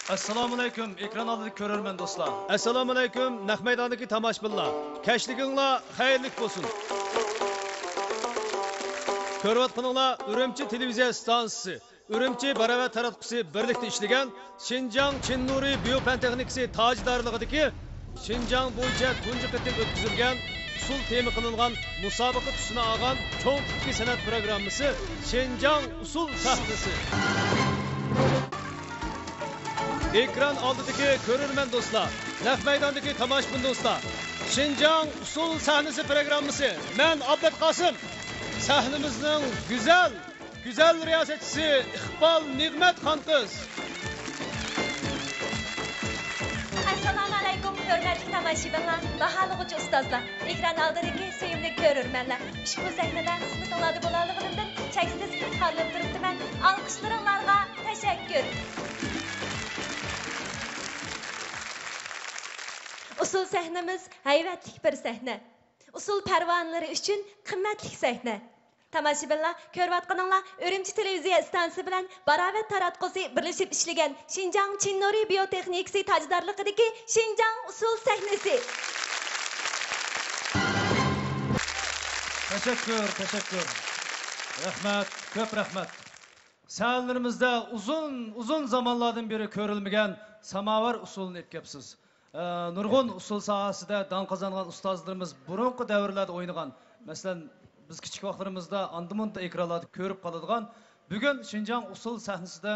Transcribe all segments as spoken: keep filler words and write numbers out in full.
ئەسسالامۇئەلەيكۇم، ئېكران ئالدىدىكى كۆرۈرمەن دوستلار. ئەسسالامۇئەلەيكۇم، نەق مەيداندىكى تاماشىبىنلار. كەچلىكىڭلار خەيرلىك بولسۇن. كۆرۈۋاتقىنىڭلار ئۈرۈمچى تېلېۋىزىيە ئىستانسىسى، ئۈرۈمچى باراۋەت تاراتقۇسى بىرلىكتە ئىشلىگەن شىنجاڭ چىن نۇرى بىيو پەن تېخنىكىسى تاجىدارلىقىدىكى شىنجاڭ بويىچە تۇنجى قېتىم ئۆتكۈزۈلگەن ئۇسسۇل تېما قىلىنغان مۇسابىقە تۈسىنى ئالغان چوڭ تىپتىكى سەنئەت پىروگراممىسى شىنجاڭ ئۇسسۇل سەھنىسى. ئېكران ئالدىدىكى كۆرۈرمەن دوستلار، نەق مەيداندىكى تاماشىبىن دوستلار، شىنجاڭ ئۇسسۇل سەھنىسى پىروگراممىسى، مەن ئابلەت قاسىم. سەھنىمىزنىڭ گۈزەل، گۈزەل رىياسەتچىسى ئىقبال نىغمەت خانقىز. ئەسسالامۇئەلەيكۇم، ھۆرمەتلىك تاماشىبىنلار، باھالىغۇچى ئۇستازلار، ئېكران ئالدىدىكى سۆيۈملۈك كۆرۈرمەنلەر، ئۇشبۇ سەھنىدە خىزمىتىڭلاردا بولالىغىنىمدىن چەكسىز ئىپتىخارلىنىپ تۇرۇپتىمەن. ئالقىشلىرىڭلارغا تەشەككۈر. ئۇسسۇل سەھنىمىز ھەيۋەتلىك بىر سەھنە. ئۇسسۇل پەرۋانىلىرى ئۈچۈن قىممەتلىك سەھنە. تاماشىبىنلار، كۆرۈۋاتقىنىڭلار ئۈرۈمچى تېلېۋىزىيە ئىستانسىسى بىلەن باراۋەت تاراتقۇسى بىرلىشىپ ئىشلىگەن شىنجاڭ چىن نۇرى بىيو تېخنىكىسى تاجىدارلىقىدىكى شىنجاڭ ئۇسسۇل سەھنىسى. تەشەككۈر، تەشەككۈر. رەھمەت، كۆپ رەھمەت. سەھنىلىرىمىزدە ئۇزۇن، ئۇزۇن زامانلاردىن بېرى كۆرۈلمىگەن ساماۋار ئۇسسۇلىنى ئېلىپ كەپسىز. ئە، نۇرغۇن ئۇسسۇل ساھەسىدە داڭ قازانغان ئۇستازلىرىمىز بۇرۇنقى دەۋرلەردە ئوينىغان، مەسىلەن، بىز كىچىك ۋاقىتلىرىمىزدا ئاندا-مۇندا ئېكرانلاردا كۆرۈپ قالىدىغان، بۈگۈن شىنجاڭ ئۇسسۇل سەھنىسىدە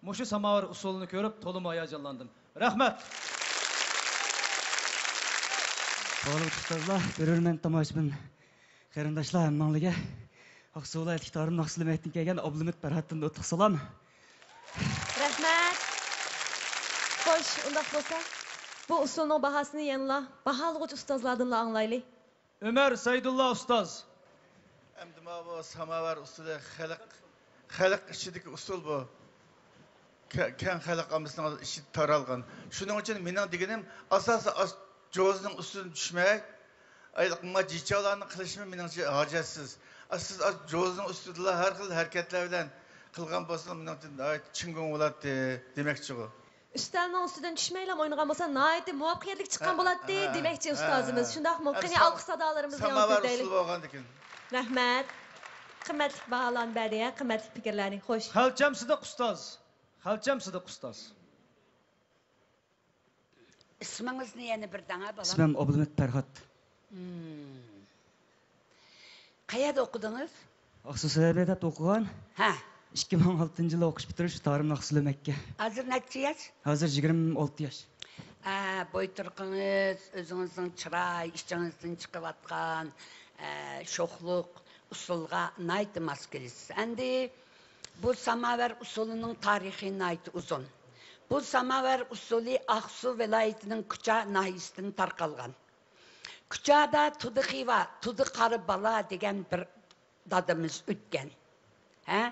مۇشۇ ساماۋار ئۇسسۇلىنى كۆرۈپ تولىمۇ ھاياجانلاندىم. رەھمەت! باھالىغۇچى ئۇستازلار، كۆرۈرمەن، تاماشىبىن قېرىنداشلار، ھەممىڭلارگە ئاقسۇ ۋىلايەتلىك تارىم ناخشا سۆلىمەكتىن كەلگەن ئابلىمىت پەرھاتتىن ئوتلۇق سالام. رەھمەت. خوش، ئۇنداق بولسا، بۇ ئۇسسۇلنىڭ باھاسىنى يەنىلا باھالىغۇچى ئۇستازلاردىنلا ئاڭلايلى. ئۆمەر سەيدۇللا ئۇستاز. ئەمدى ماۋۇ ساماۋار ئۇسسۇلى خەلق، خەلق ئىچىدىكى ئۇسسۇل بۇ. كە-، كەڭ خەلق ئاممىسىنىڭ ئىچىدە تارالغان. شۇنىڭ ئۈچۈن مېنىڭ دېگىنىم، ئاساسىي ئاش-، جوزىنىڭ ئۈستىدىن چۈشمەي، ئايلىق ما جىچاۋلارنى قىلىشمۇ مېنىڭچە ھاجەتسىز. ئا، سىز ئا، جوزىنىڭ ئۈستىدىلا ھەر خىل ھەرىكەتلەر بىلەن قىلغان بولسىڭىز، مېنىڭچە ناھايىتى چىڭگۇڭ بولاتتى دېمەكچىغۇ. ئۈستەلنىڭ ئۈستىدىن چۈشمەيلا ئوينىغان بولسا، ناھايىتى مۇۋەپپەقىيەتلىك چىققان ھە، بولاتتى ھە، دېمەكچى ھە، ئۇستازىمىز. ھە. شۇنداقمۇ؟ ئەمدى قېنى، سا-، ئالقىش سادالىرىمىزنى ساماۋار ياڭرىتىپ ئۆتەيلى. ئۇسسۇلى بولغاندىكىن. رەھمەت. قىممەتلىك باھالارنى بەردى، ھە، قىممەتلىك پىكىرلەرنى. خوش. خەلچەم سىدىق ئۇستاز. خەلچەم سىدىق ئۇستاز. ئىسمىڭىزنى يەنە بىر دەڭە، بالام. ئىسمىم ئابلىمىت پەرھات. مم. قەيەردە ئوقۇدىڭىز؟ ئاقسۇ سەۋەبىدە ئوقۇغان. ھە. ئىككى مىڭ ئالتىنچى يىلى ئوقۇش پۈتتۈرۈش، تارىم ناخشا سۆلىمەككە. ھازىر نەچچە ياش؟ ھازىر يىگىرمە ئالتە ياش. ئە، بوي تۇرقىڭىز، ئۆزىڭىزنىڭ چىراي، ئىچىڭىزدىن چىقىۋاتقان، ئە، شوخلۇق، ئۇسسۇلغا ناھايىتى ماس كېلىسىز. ئەمدى بۇ ساماۋەر ئۇسسۇلىنىڭ تارىخى ناھايىتى ئۇزۇن. بۇ ساماۋەر ئۇسسۇلى ئاقسۇ ۋىلايىتىنىڭ كۇچا ناھىيىسىدىن تارقالغان. كۇچادا تۇدى خىۋا، تۇدى قارا بالا دېگەن بىر دادىمىز ئۆتكەن. ھە؟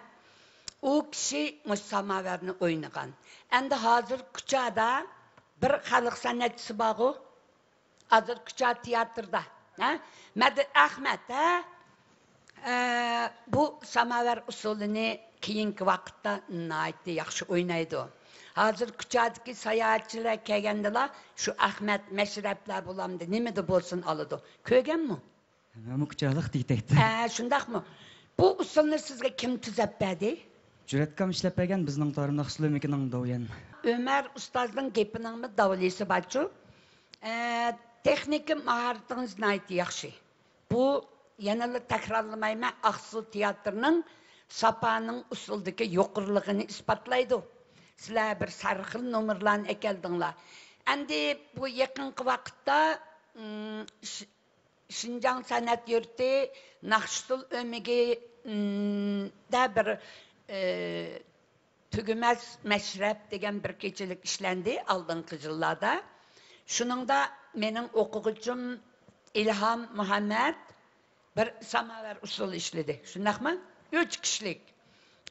ئۇ كىشى مۇشۇ ساماۋەرنى ئوينىغان. ئەمدى ھازىر كۇچادا بىر خەلق سەنئەتچىسى بارغۇ؟ ھازىر كۇچا تىياتىردا، ھە؟ مەدى ئەخمەت، ھە؟ ئە، بۇ ساماۋەر ئۇسسۇلىنى كېيىنكى ۋاقىتتا ناھايىتى ياخشى ئوينايدۇ. ھازىر كۇچادىكى ساياھەتچىلەر كەلگەندىلا شۇ ئەخمەت، مەشرەپلەر بولامدۇ، نېمىدە بولسۇن ئالىدۇ. كۆرگەنمۇ؟ مەنمۇ كۇچالىق دېگۈدەكتە. ئە، شۇنداقمۇ؟ بۇ ئۇسسۇلنى سىزگە كىم تۈزەپ بەردى؟ جۈرئەتكام ئىشلەپ بەرگەن، بىزنىڭ تارىم ناخشا سۆلىمىكىنىڭ دوۋيەن. ئۆمەر ئۇستازنىڭ گېپىنىڭمۇ داۋلىسى بارچۇ؟ ئە، تېخنىكا ماھارىتىڭىز ناھايىتى ياخشى. بۇ، يەنىلا تەكرارلىمايمەن، ئاقسۇ تىياتىرىنىڭ ساپانىڭ ئۇسسۇلدىكى يۇقىرىلىقىنى ئىسپاتلايدۇ. سىلەر بىر سەرخىل نومۇرلارنى ئەكەلدىڭلار. ئەمدى بۇ يېقىنقى ۋاقىتتا، ئىم، ش-، شىنجاڭ سەنئەت يۇرتى ناخشا ئۇسسۇل ئۆمىكى، ئىم، دە بىر، ئى، تۈگىمەس مەشرەپ دېگەن بىر كېچىلىك ئىشلەندى ئالدىنقى يىللاردا. شۇنىڭدا مېنىڭ ئوقۇغۇچىم ئىلھام مۇھەممەد بىر ساماۋەر ئۇسسۇل ئىشلىدى. شۇنداقمۇ؟ ئۈچ كىشىلىك.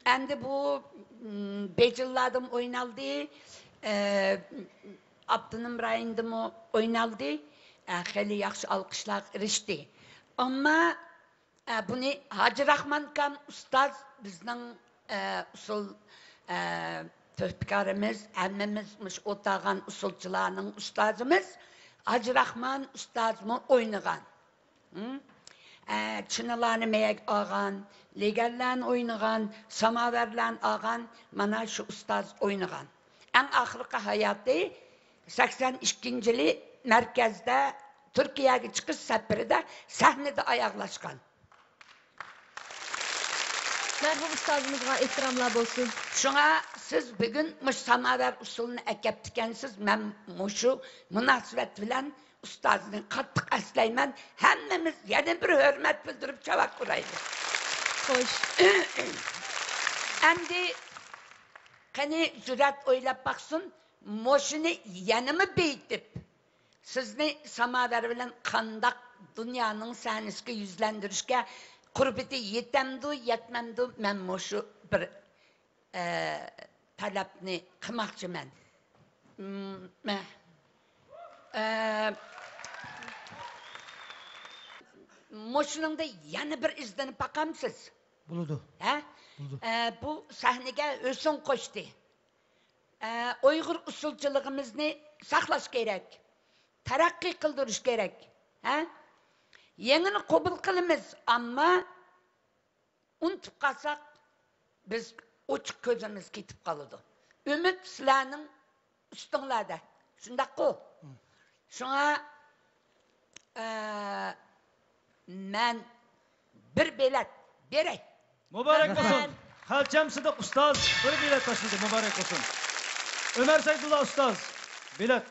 ئەمدى بۇ، م، بېيجىڭلاردىمۇ ئوينالدى، ئە، ئاپتونوم رايوندىمۇ ئوينالدى. ئە، خېلى ياخشى ئالقىشلارغا ئېرىشتى. ئەمما ئە، بۇنى ھاجى راخمان ئاكام ئۇستاز بىزنىڭ، ئە، ئۇسسۇل، ئە، تۆھپىكارىمىز، ھەممىمىز مۇشۇ ئولتۇرغان ئۇسسۇلچىلارنىڭ ئۇستازىمىز ھاجى راخمان ئۇستازمۇ ئوينىغان. ھىم؟ ئە، چىنىلارنى مەيەگە ئالغان، لېگەنلەرنى ئوينىغان، ساماۋەرلەرنى ئالغان، مانا شۇ ئۇستاز ئوينىغان. ئەڭ ئاخىرقى ھاياتى سەكسەن ئىككىنچى يىلى مەركەزدە تۈركىيەگە چىقىش سەپىرىدە سەھنىدە ئاياغلاشقان. مەرھۇم ئۇستازىمىزغا ئېھتىراملار بولسۇن. شۇڭا سىز بۈگۈن مۇشۇ ساماۋەر ئۇسسۇلىنى ئەكەپتىكەنسىز، مەن مۇشۇ مۇناسىۋەت بىلەن ئۇستازنى قاتتىق ئەسلەيمەن. ھەممىمىز يەنە بىر ھۆرمەت بىلدۈرۈپ چاۋاك ئۇرايلى. خوش. ئەمدى قېنى، جۈرئەت ئويلاپ باقسۇن، مۇشۇنى يەنىمۇ بېيىتىپ، سىزنى ساماۋەر بىلەن قانداق دۇنيانىڭ سەھنىسىگە يۈزلەندۈرۈشكە قۇربىتى يېتەمدۇ، يەتمەمدۇ، مەن مۇشۇ بىر، ئە، تەلەپنى قىلماقچىمەن. م-، مە-، ئە، مۇشۇنىڭدا يەنە بىر ئىزدىنىپ باقامسىز؟ بولىدۇ. ھە؟ بولىدۇ. ئە، بۇ سەھنىگە ھۆسن قوشتى. ئە، ئۇيغۇر ئۇسسۇلچىلىقىمىزنى ساقلاش كېرەك، تەرەققىي قىلدۇرۇش كېرەك. ھە؟ يېڭىنى قوبۇل قىلىمىز، ئەمما ئۇنتۇپ قالساق، بىز ئوچۇق كۆزىمىز كېتىپ قالىدۇ. ئۈمىد سىلەرنىڭ ئۈستۈڭلەردە. شۇنداققۇ؟ شۇڭا، ئە، مەن بىر بېلەت بېرەي. مۇبارەك بولسۇن. رەھمەت. خەلچەم سىدىق ئۇستاز بىر بېلەت تاشلىدى. مۇبارەك بولسۇن. ئۆمەر سەيدۇللا ئۇستاز، بېلەت.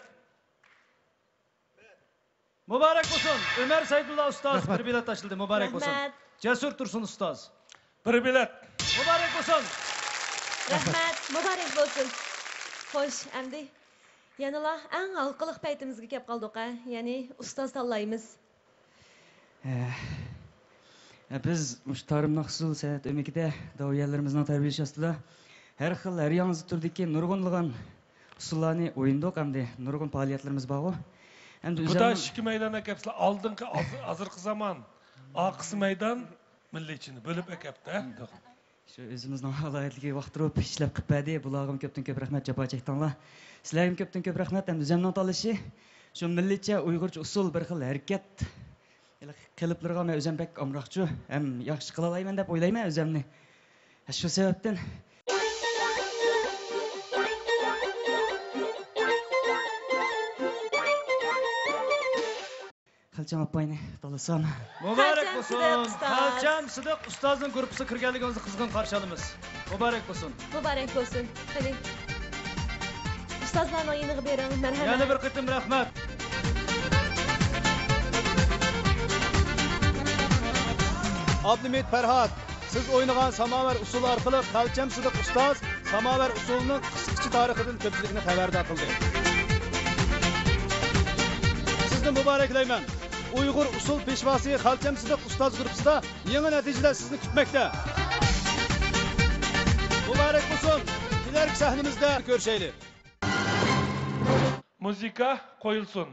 مۇبارەك بولسۇن. ئۆمەر سەيدۇللا ئۇستاز رەھمەت. بىر بېلەت تاشلىدى. مۇبارەك بولسۇن. رەھمەت. جەسۇر تۇرسۇن ئۇستاز. بىر بېلەت. مۇبارەك بولسۇن. رەھمەت. مۇبارەك بولسۇن. خوش، ئەمدى يەنىلا ئەڭ ھالقىلىق پەيتىمىزگە كەپ قالدۇق، ھە؟ يەنى ئۇستاز تاللايمىز. ھە. بىز مۇشۇ تارىم ناخشا ئۇسسۇل سەنئەت ئۆمىكىدە داۋىيەنلىرىمىزنىڭ تەربىيەلىشى ئاستىدا ھەر خىل، ھەر ياڭزا تۈردىكى نۇرغۇنلىغان ئۇسسۇللارنى ئوينىدۇق، ئەمدى نۇرغۇن پائالىيەتلىرىمىز بارغۇ. ئەمدى بۇ ئۆزۈم تاش ئىككى مەيدان ئەكەپسىلەر. ئالدىنقى ئاز-، ھازىرقى زامان، ئارقىسى مەيدان مىللىيچىنى بۆلۈپ ئەكەپتە. شۇ ئۆزىمىزنىڭ ئالاھىدىلىكىگە ئۇقتۇرۇپ ئىشلەپ قىلىپ بەردى. بۇلارغىمۇ كۆپتىن كۆپ رەھمەت، جاپا چەكتىڭلار. سىلەرگىمۇ كۆپتىن كۆپ رەھمەت. ھەم ئۆزەمنىڭ تاللىشى شۇ مىللىيچە ئۇيغۇرچە ئۇسسۇل بىر خىل ھەرىكەت قېلىپلىرىغا مەن ئۆزەم بەك ئامراقچۇ ھەم ياخشى قىلالايمەن دەپ ئويلايمەن ئۆزەمنى. شۇ سەۋەبتىن خەلچەم ئاپاينى تاللىسام. مۇبارەك بولسۇن. خەلچەم سىدىق ئۇستاز. خەلچەم سىدىق ئۇستازنىڭ گۇرۇپپىسىغا كىرگەنلىكىڭىزنى قىزغىن قارشى ئالىمىز. مۇبارەك بولسۇن. مۇبارەك بولسۇن. قېنى، ئۇستازلارنىڭ يېنىغا بېرىڭ. مەرھەمەت. يەنە بىر قېتىم رەھمەت. ئابلىمىت پەرھات، سىز ئوينىغان ساماۋەر ئۇسسۇلى ئارقىلىق خەلچەم سىدىق ئۇستاز ساماۋەر ئۇسسۇلىنىڭ قىسقىچە تارىخىدىن كۆپچىلىكنى خەۋەردار قىلدى. سىزنى مۇبارەكلەيمەن. ئۇيغۇر ئۇسسۇل پېشۋاسى خەلچەم سىدىق ئۇستاز گۇرۇپپىسىدا يېڭى نەتىجىلەر سىزنى كۈتمەكتە. مۇبارەك بولسۇن! كېلەركى سەھنىمىزدە كۆرۈشەيلى. مۇزىكا قويۇلسۇن.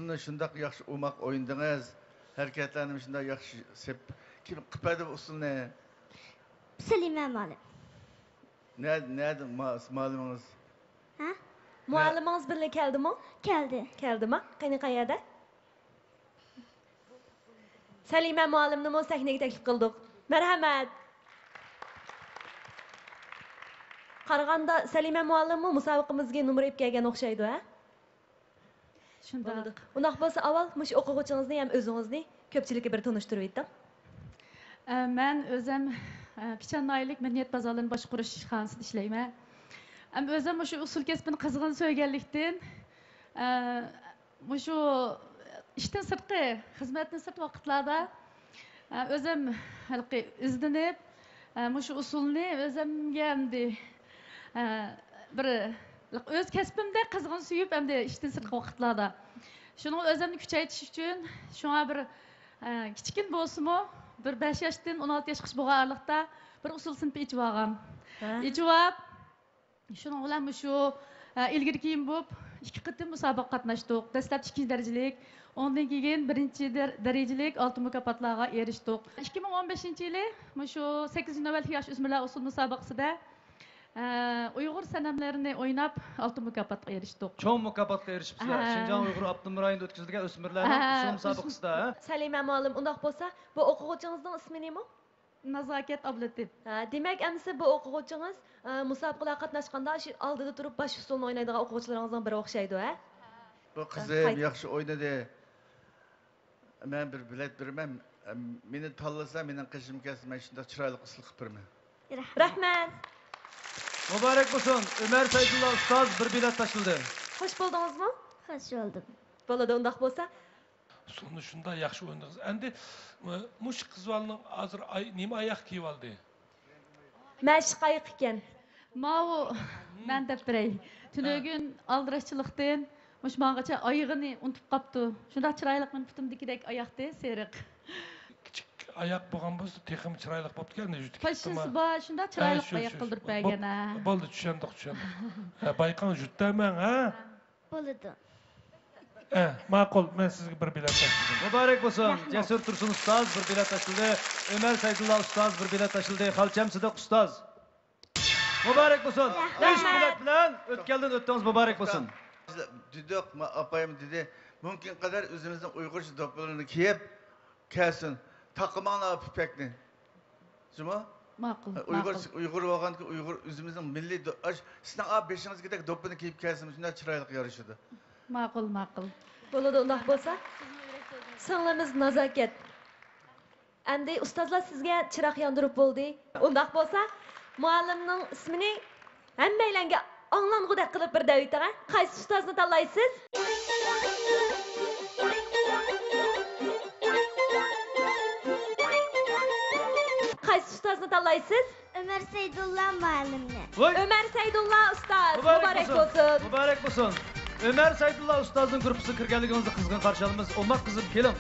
ئۇسسۇلنى شۇنداق ياخشى ئوماق ئوينىدىڭىز، ھەرىكەتلەرنى شۇنداق ياخشى سېپ-، كىم قىلىپ بەردى بۇ ئۇسسۇلنى؟ سەلىمە مۇئەللىم. نە-، نەدە ما-، مۇئەللىمىڭىز؟ ھە؟ مۇئەللىمىڭىز بىللە كەلدىمۇ؟ كەلدى. كەلدىما؟ قېنى، قەيەردە؟ سەلىمە مۇئەللىمنىمۇ سەھنىگە تەكلىپ قىلدۇق. مەرھەمەت. قارىغاندا سەلىمە مۇئەللىممۇ مۇسابىقىمىزگە نومۇر ئېلىپ كەلگەن ئوخشايدۇ، ھە؟ شۇنداق. بولىدۇ. ئۇنداق بولسا ئاۋۋال مۇشۇ ئوقۇغۇچىڭىزنى ھەم ئۆزىڭىزنى كۆپچىلىككە بىر تونۇشتۇرۇۋېتىڭ. ئە، مەن ئۆزۈم، ئە، پىچان ناھىيەلىك مەدەنىيەت بازارلىرىنى باشقۇرۇش ئىشخانىسىدا ئىشلەيمەن. ھەم ئۆزۈم مۇشۇ ئۇسسۇل كەسپىنى قىزغىن سۆيگەنلىكتىن، ئە، مۇشۇ ئىشتىن سىرتقى خىزمەتتىن سىرت ۋاقىتلاردا، ئە، ئۆزۈم ھېلىقى ئىزدىنىپ، ئە، مۇشۇ ئۇسسۇلنى ئۆزۈمگە ئەمدى، ئە، بىر ئۆز كەسپىمدەك قىزغىن سۆيۈپ، ئەمدى ئىشتىن سىرتقى ۋاقىتلاردا. شۇنىڭغا ئۆزۈمنى كۈچەيتىش ئۈچۈن، شۇڭا بىر، ئە، كىچىككىنە بولسىمۇ، بىر بەش ياشتىن ئون ئالتە ياشقىچە بولغان ئارىلىقتا بىر ئۇسسۇل سىنىپى ئېچىۋالغان. ھە. ئېچىۋاپ، شۇنىڭ بىلەن مۇشۇ، ئە، ئىلگىرى كېيىن بولۇپ ئىككى قېتىم مۇسابىقىگە قاتناشتۇق. دەسلەپتە ئىككىنچى دەرىجىلىك، ئۇنىڭدىن كېيىن بىرىنچى دەر-، دەرىجىلىك ئالتۇن مۇكاپاتلارغا ئېرىشتۇق. ئىككى مىڭ ئون بەشىنچى يىلى مۇشۇ سەككىزىنچى نۆۋەتلىك ياش ئۆسمۈرلەر ئۇسسۇل مۇسابىقىسىدە، ئە، ئۇيغۇر سەنەملىرىنى ئويناپ ئالتۇن مۇكاپاتقا ئېرىشتۇق. چوڭ مۇكاپاتقا ئېرىشىپسىلەر. ھە. شىنجاڭ ئۇيغۇر ئاپتونوم رايونىدا ئۆتكۈزۈلگەن ئۆسمۈرلەرنىڭ ھە. ئۇسسۇل مۇسابىقىسىدا، ھە؟ سەلىمە مۇئەللىم، ئۇنداق بولسا بۇ ئوقۇغۇچىڭىزنىڭ ئىسمى نېمە؟ نازاكەت ئابلىتىپ. ھە، دېمەك، ئەمىسە بۇ ئوقۇغۇچىڭىز، ئە، مۇسابىقىلەرگە قاتناشقاندا شۇ ئالدىدا تۇرۇپ باش ئۇسسۇلنى ئوينايدىغان ئوقۇغۇچىلىرىڭىزنىڭ بىرى ئوخشايدۇ، ھە؟ بۇ قىزىم قايت- ياخشى ئوينىدى. مەن بىر بېلەت بېرىمەن. مېنى تاللىسا، مېنىڭ قېشىمغا كەلسە، مەن شۇنداق چىرايلىق ئۇسسۇل قىلىپ بېرىمەن. رەھمەت. مۇبارەك بولسۇن. ئۆمەر سەيدۇللا ئۇستاز بىر بېلەت تاشلىدى. خوش بولدىڭىزمۇ؟ خوش بولدۇم. بولىدۇ، ئۇنداق بولسا. ئۇسسۇلنى شۇنداق ياخشى ئوينىدىڭىز. ئەمدى، مۇشۇ قىز بالىنىڭ ھازىر ئاي-، نېمە ئاياغ كىيىۋالدى؟ مەشىق ئاياغ ئىكەن. ماۋۇ، مەن دەپ بېرەي. ھە. تۈنۈگۈن ئالدىراشچىلىقتىن مۇشۇ ماڭغىچە ئايىغىنى ئۇنتۇپ قاپتۇ. شۇنداق چىرايلىق مېنىڭ پۇتۇمدىكىدەك ئاياغتى، سېرىق. كىچىك ئاياق بولغان بولسا تېخىمۇ چىرايلىق بوپتىكەن، جۈتى كەتتىما. پاشنىسى بار، شۇنداق ھە، چىرايلىق شۇ، ئاياق شۇ، شۇ. قىلدۇرۇپ بەرگەن، ھە. بولدى، چۈشەندۇق، چۈشەندۇق. ھە، بايقاڭ، جۈتتەمەڭ، ھە؟ بولىدۇ. ئە، ماقۇل، مەن سىزگە بىر بېلەت تاشلىدىم. مۇبارەك بولسۇن. رەھمەت. جەسۇر تۇرسۇن ئۇستاز بىر بېلەت تاشلىدى. ئۆمەر سەيدۇللا ئۇستاز بىر بېلەت تاشلىدى. خالچام سىدىق ئۇستاز. مۇبارەك بولسۇن. رەھمەت. ئۈچ بېلەت بىلەن ئۆتكەلدىن ئۆتتىڭىز، مۇبارەك بولسۇن. دېدۇق، ما-، ئاپايىم دېدى، مۇمكىن قەدەر ئۆزىمىزنىڭ ئۇيغۇرچە دوپپىلىرىنى كىيىپ كەلسۇن. تاقىماڭلار پۈپەكنى. جۇمۇ؟ ماقۇل، ئۇيغۇر، ماقۇل. ئۇيغۇر بولغاندىكىن ئۇيغۇر ئۆزىمىزنىڭ مىللىي دو-، ئاش-، سىزنىڭ ئا بېشىڭىزدىكىدەك دوپپىنى كىيىپ كەلسىمۇ شۇنداق چىرايلىق يارىشىدۇ. ماقۇل، ماقۇل. بولىدۇ، ئۇنداق بولسا. سىڭلىمىز نازاكەت. ئەمدى ئۇستازلار سىزگە چىراغ ياندۇرۇپ بولدى. ئۇنداق بولسا، مۇئەللىمنىڭ ئىسمىنى ھەممەيلەنگە ئاڭلانغۇدەك قىلىپ بىر دەۋېتىڭە. قايسى ئۇستازنى تاللايسىز؟ قايسى ئۇستازنى تاللايسىز؟ ئۆمەر سەيدۇللا مۇئەللىمنى. ۋاي! ئۆمەر سەيدۇللا ئۇستاز، مۇبارەك بولسۇن. مۇبارەك بولسۇن. ئۆمەر سەيدۇللا ئۇستازنىڭ گۇرۇپپىسىغا كىرگەنلىكىڭىزنى قىزغىن قارشى ئالىمىز. ئوماق قىزىم، كېلىڭ.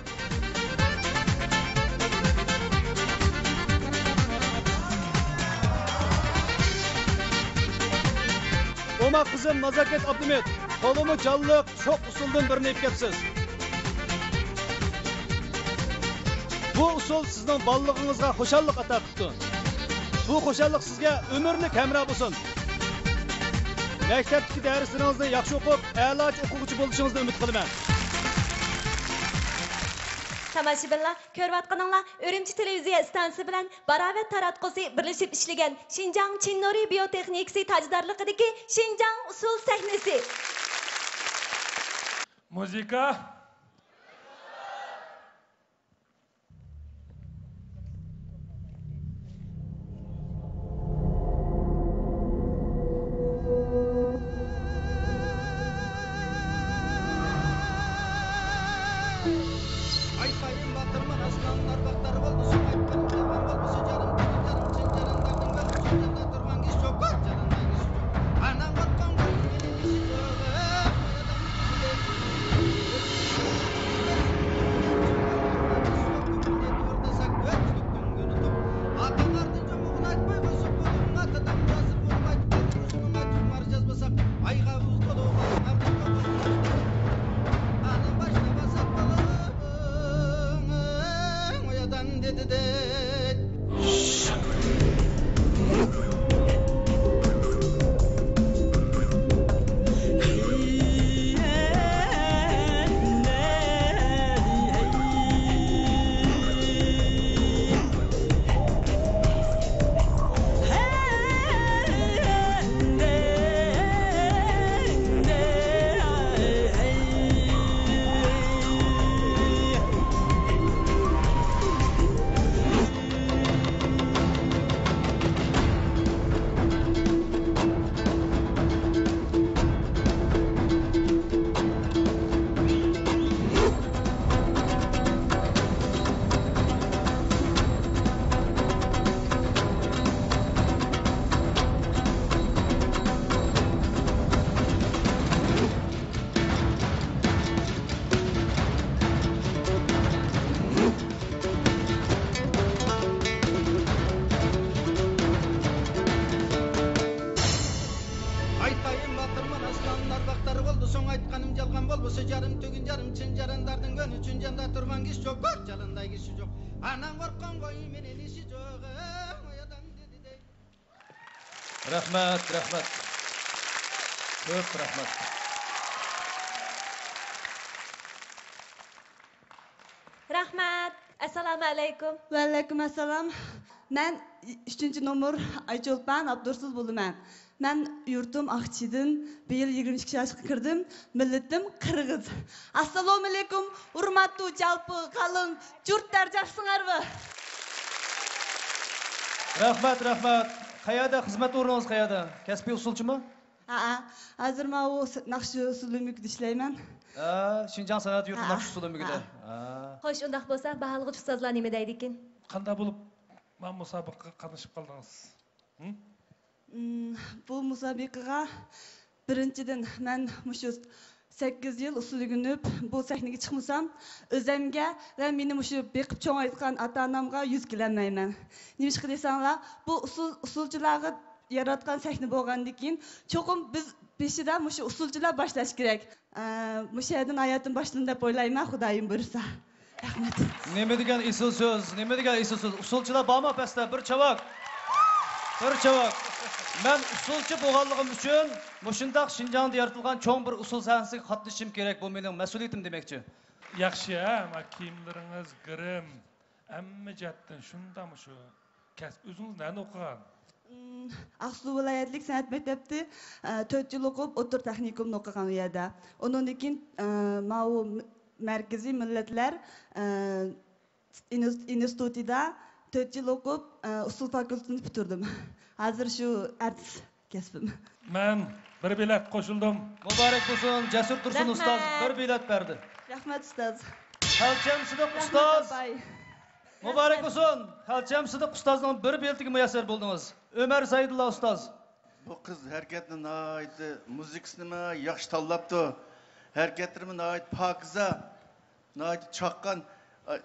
ئوماق قىزىم نازاكەت ئابلىمىت، تولىمۇ جانلىق، شوخ ئۇسسۇلدىن بىرنى ئېلىپ كەپسىز. بۇ ئۇسسۇل سىزنىڭ بالىلىقىڭىزغا خۇشاللىق ئاتا قىپتۇ. بۇ خۇشاللىق سىزگە ئۆمۈرلۈك ھەمراھ بولسۇن. مەكتەپتىكى دەرسلىرىڭىزنى ياخشى ئوقۇپ، ئەلاچى ئوقۇغۇچى بولۇشىڭىزنى ئۈمىد قىلىمەن. تاماشىبىنلار، كۆرۈۋاتقىنىڭلار ئۈرۈمچى تېلېۋىزىيە ئىستانسىسى بىلەن باراۋەت تاراتقۇسى بىرلىشىپ ئىشلىگەن شىنجاڭ چىن نۇرى بىيوتېخنىكىسى تاجدارلىقىدىكى شىنجاڭ ئۇسسۇل سەھنىسى. مۇزىكا. ئايتايىن باتۇرمۇ ئاسمانلار باغدار بولمىسۇن، ئايتقىن جامان بولمىسۇن، جانىم، جانىم، جانىم، جانىم، جانىم، جانىم، جانىم، جانىم، جانىم، جانىم، جانىم، جانىم، جانىم، ئۇسلانلار باختار بولدى، سوڭ ئېيتقىنىم يالغان بولمىسا، جارىم تۈگۈن جارىم، چىن جاراندارنىڭ كۆڭلى چۈن جاندا تۇرغان كىشى جوق، بار جالاندا كىشى جوق. ئاناڭ قورققان قوي مېنى نېشى جوق، ئاي ئادەم دېدى دەي. رەھمەت، رەھمەت. كۆپ رەھمەت. رەھمەت. ئەسسالامۇ ئەلەيكۇم. ۋەئەلەيكۇم ئەسسالام. مەن ئۈچىنچى نومۇر ئايچولپان ئابدۇرسۇل بولىمەن. مەن يۇرتۇم ئاقچىدىن، بۇ يىل يىگىرمە ئىككى ياشقا كىردىم. مىللىتىم قىرغىز. ئەسسالامۇ ئەلەيكۇم، ھۆرمەتلىك جالپى، قەلەم، جۇرت دەرجەسىڭەرمۇ؟ رەھمەت، رەھمەت. قەيەردە خىزمەت ئورنىڭىز، قەيەردە؟ كەسپىي ئۇسسۇلچىمۇ؟ ھەئە، ھازىر ماۋۇ س-، ناخشا ئۇسسۇل ئۆمىكىدە ئىشلەيمەن. ھە، شىنجاڭ سەنئەت يۇرتى ھەئە. ناخشا ئۇسسۇل ئۆمىكىدە. ھەئە. ھە. خوش، ئۇنداق بولسا باھالىغۇچى ئۇستازلار نېمە دەيدىكىن؟ قانداق بولۇپ مانا مۇسابىقىگە قاتنىشىپ قالدىڭىز؟ ھىم؟ مم، بۇ مۇسابىقىگە بىرىنچىدىن، مەن مۇشۇ سەككىز يىل ئۇسسۇل ئۆگىنىپ، بۇ سەھنىگە چىقمىسام، ئۆزەمگە ۋە مېنى مۇشۇ بېقىپ چوڭايتقان ئاتا-ئانامغا يۈز كېلەلمەيمەن. نېمىشقا دېسەڭلار، بۇ ئۇسسۇل، ئۇسسۇلچىلارغا ياراتقان سەھنە بولغاندىن كېيىن، چوقۇم بىز بېشىدا مۇشۇ ئۇسسۇلچىلار باشلاش كېرەك. ئە، مۇشۇ يەردىن ھاياتىم باشلىدىم دەپ ئويلايمەن، خۇدايىم بۇيرۇسا. رەھمەت. نېمە دېگەن ئېسىل سۆز، نېمە دېگەن ئېسىل سۆز. ئۇسسۇلچىلار بارمۇ پەستە؟ بىر چاۋاك. بىر چاۋاك. مەن ئۇسسۇلچى بولغانلىقىم ئۈچۈن مۇشۇنداق شىنجاڭدا يارىتىلغان چوڭ بىر ئۇسسۇل سەھنىسىگە قاتنىشىشىم كېرەك. بۇ مېنىڭ مەسئۇلىيىتىم دېمەكچى. ياخشى، ھە، ما كىيىملىرىڭىز گىرىم، ھەممە جەھەتتىن شۇنداق مۇشۇ كەسىپ. ئۆزىڭىز نەدە ئوقۇغان؟ مم، ئاقسۇ ۋىلايەتلىك سەنئەت مەكتەپتە، ئە، تۆت يىل ئوقۇپ، ئوتتۇرا تېخنىكومنى ئوقۇغان ئۇ يەردە. ئۇنىڭدىن كېيىن، ئە، ماۋۇ م-، مەركىزىي مىللەتلەر، ئە، ئىنس-، ئىنستىتۇتىدا تۆت يىل ئوقۇپ، ئە، ئۇسسۇل فاكۇلتېتىنى پۈتتۈردۈم. ھازىر شۇ ئارتىس كەسپىم. مەن بىر بېلەت قوشۇلدۇم. مۇبارەك بولسۇن، جەسۇر تۇرسۇن رەھمەت. ئۇستاز بىر بېلەت بەردى. رەھمەت، ئۇستاز. خەلچەم سىدىق رەھمەت، ئۇستاز. ئاپاي. مۇبارەك بولسۇن! خەلچەم سىدىق ئۇستازنىڭ بىر بېلىتىگە مۇيەسسەر بولدىڭىز. ئۆمەر سەيدۇللا ئۇستاز. بۇ قىز ھەرىكەتنى ناھايىتى، مۇزىكىسىنىمۇ ياخشى تاللاپتۇ. ھەرىكەتلىرىمۇ ناھايىتى پاكىزە، ناھايىتى چاققان. ئاي،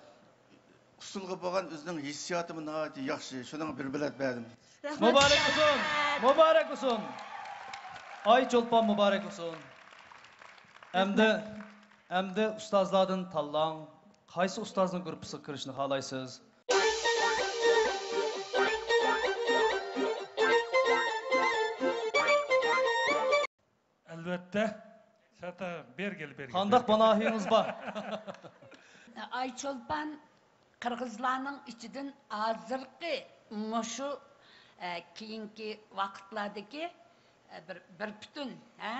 ئۇسسۇلغا بولغان ئۆزىنىڭ ھېسسىياتىمۇ ناھايىتى ياخشى. شۇنىڭغا بىر بېلەت بەردىم. رەھمەت. مۇبارەك بولسۇن! مۇبارەك بولسۇن! ئاي چولپان مۇبارەك بولسۇن! ئەمدى، رەھمەت. ئەمدى ئۇستازلاردىن تاللاڭ. قايسى ئۇستازنىڭ گۇرۇپپىسىغا كىرىشنى خالايسىز؟ ئەلۋەتتە، سەتە بەرگىلى، بەرگىلى، قانداق بەرگىلى. پاناھىڭىز بار؟ ئايچولپان قىرغىزلارنىڭ ئىچىدىن ھازىرقى مۇشۇ، ئە، كېيىنكى ۋاقىتلاردىكى، ئە، بىر، بىر پۈتۈن، ھە،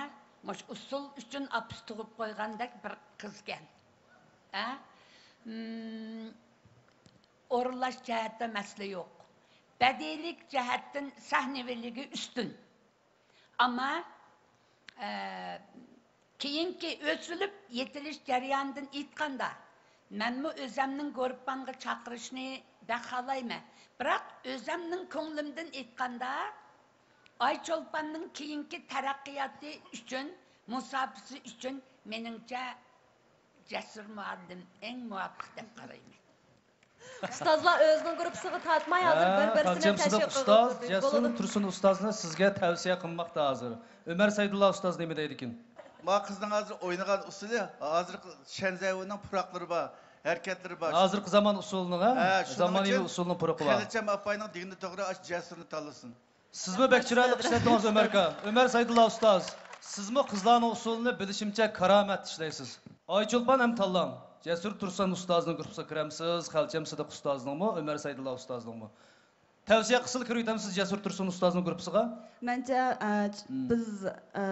مۇشۇ ئۇسسۇل ئۈچۈن ئاپىسى تۇغۇپ قويغاندەك بىر قىزكەن. ھە؟ مم، ئورۇنلاش جەھەتتە مەسىلە يوق. بەدىئىيلىك جەھەتتىن سەھنىۋىلىكى ئۈستۈن. ئەمما، ئە، كېيىنكى ئۆسۈلۈپ يېتىلىش جەريانىدىن ئېيتقاندا، مەنمۇ ئۆزەمنىڭ گۇرۇپپامغا چاقىرىشنى بەك خالايمەن. بىراق ئۆزەمنىڭ كۆڭلۈمدىن ئېيتقاندا، ئايچولپاننىڭ كېيىنكى تەرەققىياتى ئۈچۈن، مۇساپىسى ئۈچۈن، مېنىڭچە، جەسۇر مۇئەللىم ئەڭ مۇۋاپىق دەپ قارايمەن. ئۇستازلار ئۆزىنىڭ گۇرۇپپىسىغا تارتماي، ھازىر ھە، بىر-بىرسىنى خەلچەم سىدىق تەشۋىق ئۇستاز، قىلىپ جەسۇر بولىدۇ. تۇرسۇن ئۇستازنى سىزگە تەۋسىيە قىلماقتا ھازىر. ئۆمەر سەيدۇللا ئۇستاز نېمە دەيدىكىن؟ ما قىزنىڭ ھازىر ئوينىغان ئۇسسۇلى، ھازىرقى شەنزەۋۇنىڭ پۇراقلىرى بار، ھەرىكەتلىرى بار. ھازىرقى زامان ئۇسسۇلىنىڭ، ھە؟ ھە، شۇنىڭ زامانىۋى ئۈچۈن ئۇسسۇلنىڭ پۇرىقى بار. خەلچەم ئاپاينىڭ دېگىنىگە توغرا ئاشۇ جەسۇرنى تاللىسۇن. سىزمۇ بەك چىرايلىق ئىشلەتتىڭىز، ئۆمەركا. ئۆمەر سەيدۇللا ئۇستاز، سىزمۇ قىزلارنىڭ ئۇسسۇلىنى بىلىشىمچە كارامەت ئىشلەيسىز. ئايچولپان ھەم تاللاڭ. جەسۇر تۇرسۇن ئۇستازنىڭ گۇرۇپپىسىغا كىرەمسىز، خەلچەم سىدىق ئۇستازنىڭمۇ، ئۆمەر سەيدۇللا ئۇستازنىڭمۇ؟ تەۋسىيە قىلسىلا كىرىۋېتەمسىز جەسۇر تۇرسۇن ئۇستازنىڭ گۇرۇپپىسىغا؟ مەنچە، ئە، مم. بىز، ئە،